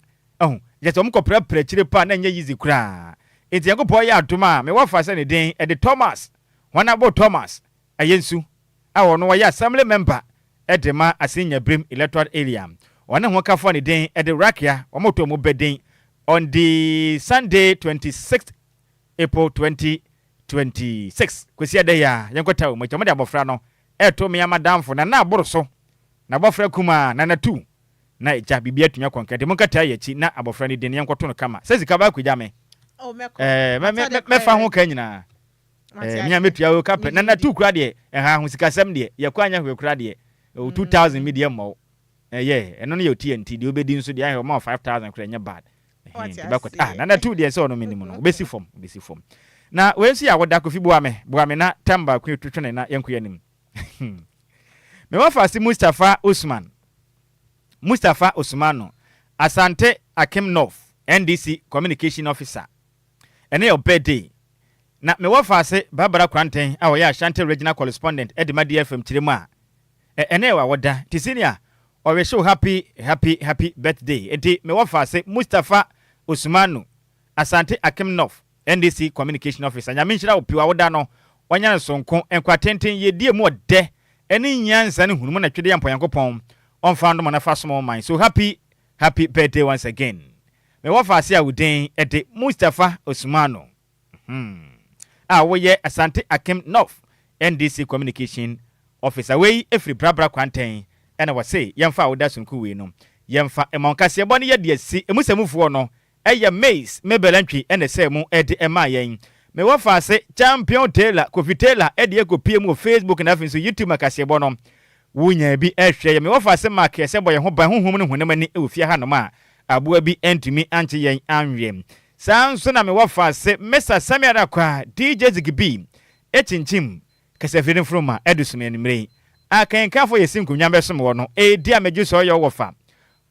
ahu, kyerɛ sɛ wɔn kɔ prapra akyire paa na ɛnyɛ easy koraa, enti Nyankopɔn yɛ adom a me wɔfa sɛ ne din ɛde Thomas Honourable Thomas Ayensu a ɔno ɔyɛ Assembly Member de ma Asin-Nyabrim Electoral Area. Ɔne hokafo a ne din de Rakia wɔtɔɔ mu bɛ din on the Sunday 26th April 2026, Kwasiada yi ara, yɛnkɔtaa wɔn akyi. Wɔde abɔfra no reto me madamfo Nana Aboroso, n'abɔfra kumaa Nana Tu, na agya biribi atumi akɔ nka nti monkataa yɛn akyi na abɔfra no din no yɛnkɔto no kama. Sɛ sika ba akɔgya me, Oh, mɛkɔ. ɛɛ, mɛ, mɛ, Atade mɛfa koraa ho ka nyinaa. Mate Eh, me a ase. metua o ka pɛ. Na Megye na di. tu kura deɛ, ɛha ho sikasɛm deɛ, yɛkɔ anyɛ hwee kura deɛ, o 2000 mi deɛ mmɔ wo. Eh, yeah, ɛno no yɛ TNT, deɛ wobɛdi nso deɛ ahwɛ ɔma wo 5000 kora ɛnyɛ bad. Eh, Wate nti bɛkɔ, ah, aseɛ. na na tu deɛ sɛ ɔno menim no, wobɛsi fam, wobɛsi fam. Na wei nso yɛ awoda, Kofi boa me, boa me na tam baako yi twetwene na yɛnkɔ yɛn anim. Me wɔfa ase Mustapha Usman, Mustapha Usmanu, Asante Akim North, NDC Communication Officer. Ɛnɛ yɛ wo birthday. Na me wɔfaase Barbara Koranteng a ɔyɛ Ashanti Regional Correspondent de ma DFM kyerɛ mu a, ɛ ɛnɛ yɛ w'awoda. Nti senior, ɔwehye wo happy happy happy birthday. Nti me wɔfaase Mustapha Osumanu, Asante Akim North NDC Communication Officer, Nyame nhyira wo pii w'awoda no ɔnyɛ no sononko, nkwa tenten, yiedie mu ɔdɛ ne nyansa ne nhunumu na twedeɛ mpo Nyankopɔn ɔmfa ndom wo na fa som wo man. So happy happy birthday once again. Me wɔfaase a wo din de Mustapha Osumanu. Hmm. A woyɛ Asante Akim North NDC Communication Officer. Wei firi Brabra Kwantɛn ɛna wɔse yɛmfa awoda sononko wei no yɛmfa mma wo. Kaseɛbɔ no yɛde asi emu sɛ mufoɔ no ɛyɛ Mace Mabel Antwi ɛna ɛsɛɛ mu de ɛmaa yɛn. Me wɔfaase Champion Taylor Kofi Taylor ɛde ɛkɔ pie mu wɔ Facebook na afei nso YouTube ma kaseɛbɔ no wo nyaa bi ɛhwɛ yɛ. Me wɔfaase Mark ɛsɛ bɔ yɛn ho ban honhom ne honam ani wɔ fie hanom a aboa bi ɛntumi ankye yɛn anwe. Saa nso na me wɔfaase Mister Sammy Arakwa DJ Ziggy B ɛkyinkyim kasafiri no mfuruma ɛde som anwummere yi. Akenkanfoɔ yɛsi nkonnwa bɛsom wɔ no ɛredi a megye sɛ ɔyɛ wɔfa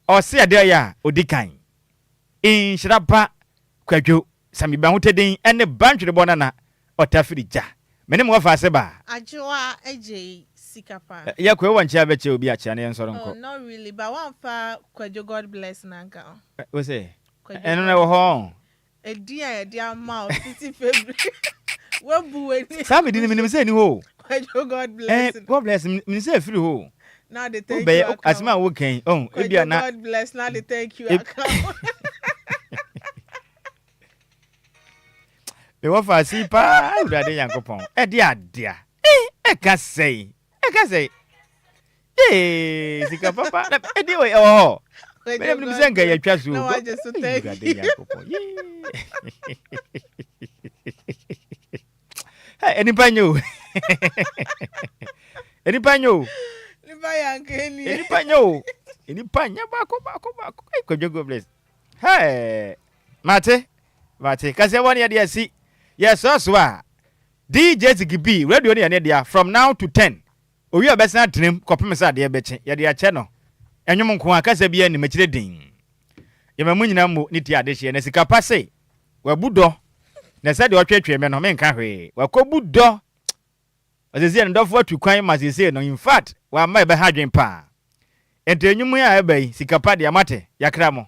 ɔse adeɛ ɔyɛ a ɔdi kan. Nhyira ba Kwadwo Sammy Bahotedin ne Bantwerebɔ Nana Ɔtafiri Gya. Me ne mo wɔfa ase ba. Adwoa agyei sika paa. Yɛ kɔ wɔ nkyea bɛkyɛ obi akyea na yɛnsɔre nkɔ. Oh not really but wamfa Kwadwo God bless no anka ho. Wo se? Ɛno no ɛwɔ hɔ ɔn. Edin a yɛde ama wo fiti February wabu w'ani. Saa me din no menim sɛ ɛni hɔ o. Kwadwo God bless no. Eh God bless menim sɛ ɛfiri hɔ o. Na de thank you aka ho. Asɛm a woka yi ɔn ebia na. Kwadwo God bless na de thank you aka ho. Mewɔ faase paa Awurade Nyankopɔn ɛde adea ɛka sɛe ɛka sɛe ee sika papa na ɛde wɔ ɛwɔ hɔ mene menim sɛ nka yɛatwa so Awurade Nyankopɔn nipa nyɛ o nipa nyɛ o nipa nyɛ o nipa nyɛ baako baako baako Kwadwo God bless. Hey! Mate, mate. Kaseɛ bɔ ne yɛde asi. Yɛsɔ so a, DJ Ziggy B, radio no yɛ ne dea from now to 10. Owie a ɔbɛsan atenam kɔpem sɛ adeɛ bɛkye. Yɛde akyɛ no. Ɛnwom nko a, kasa biara nnim, akyire den. Yɛma mo nyinaa mmo ne ti adehyeɛ. Na sika pa se, wabu dɔ. Na sɛdeɛ ɔtwetwee me no, menka hwee. Wakɔbu dɔ. Ɔsesei no dɔfo atu kwan ma sesei no infact wamma ɛbɛha adwen paa. Enti nnwom yi a ɛba yi sika pa deɛ moate, yakra mo.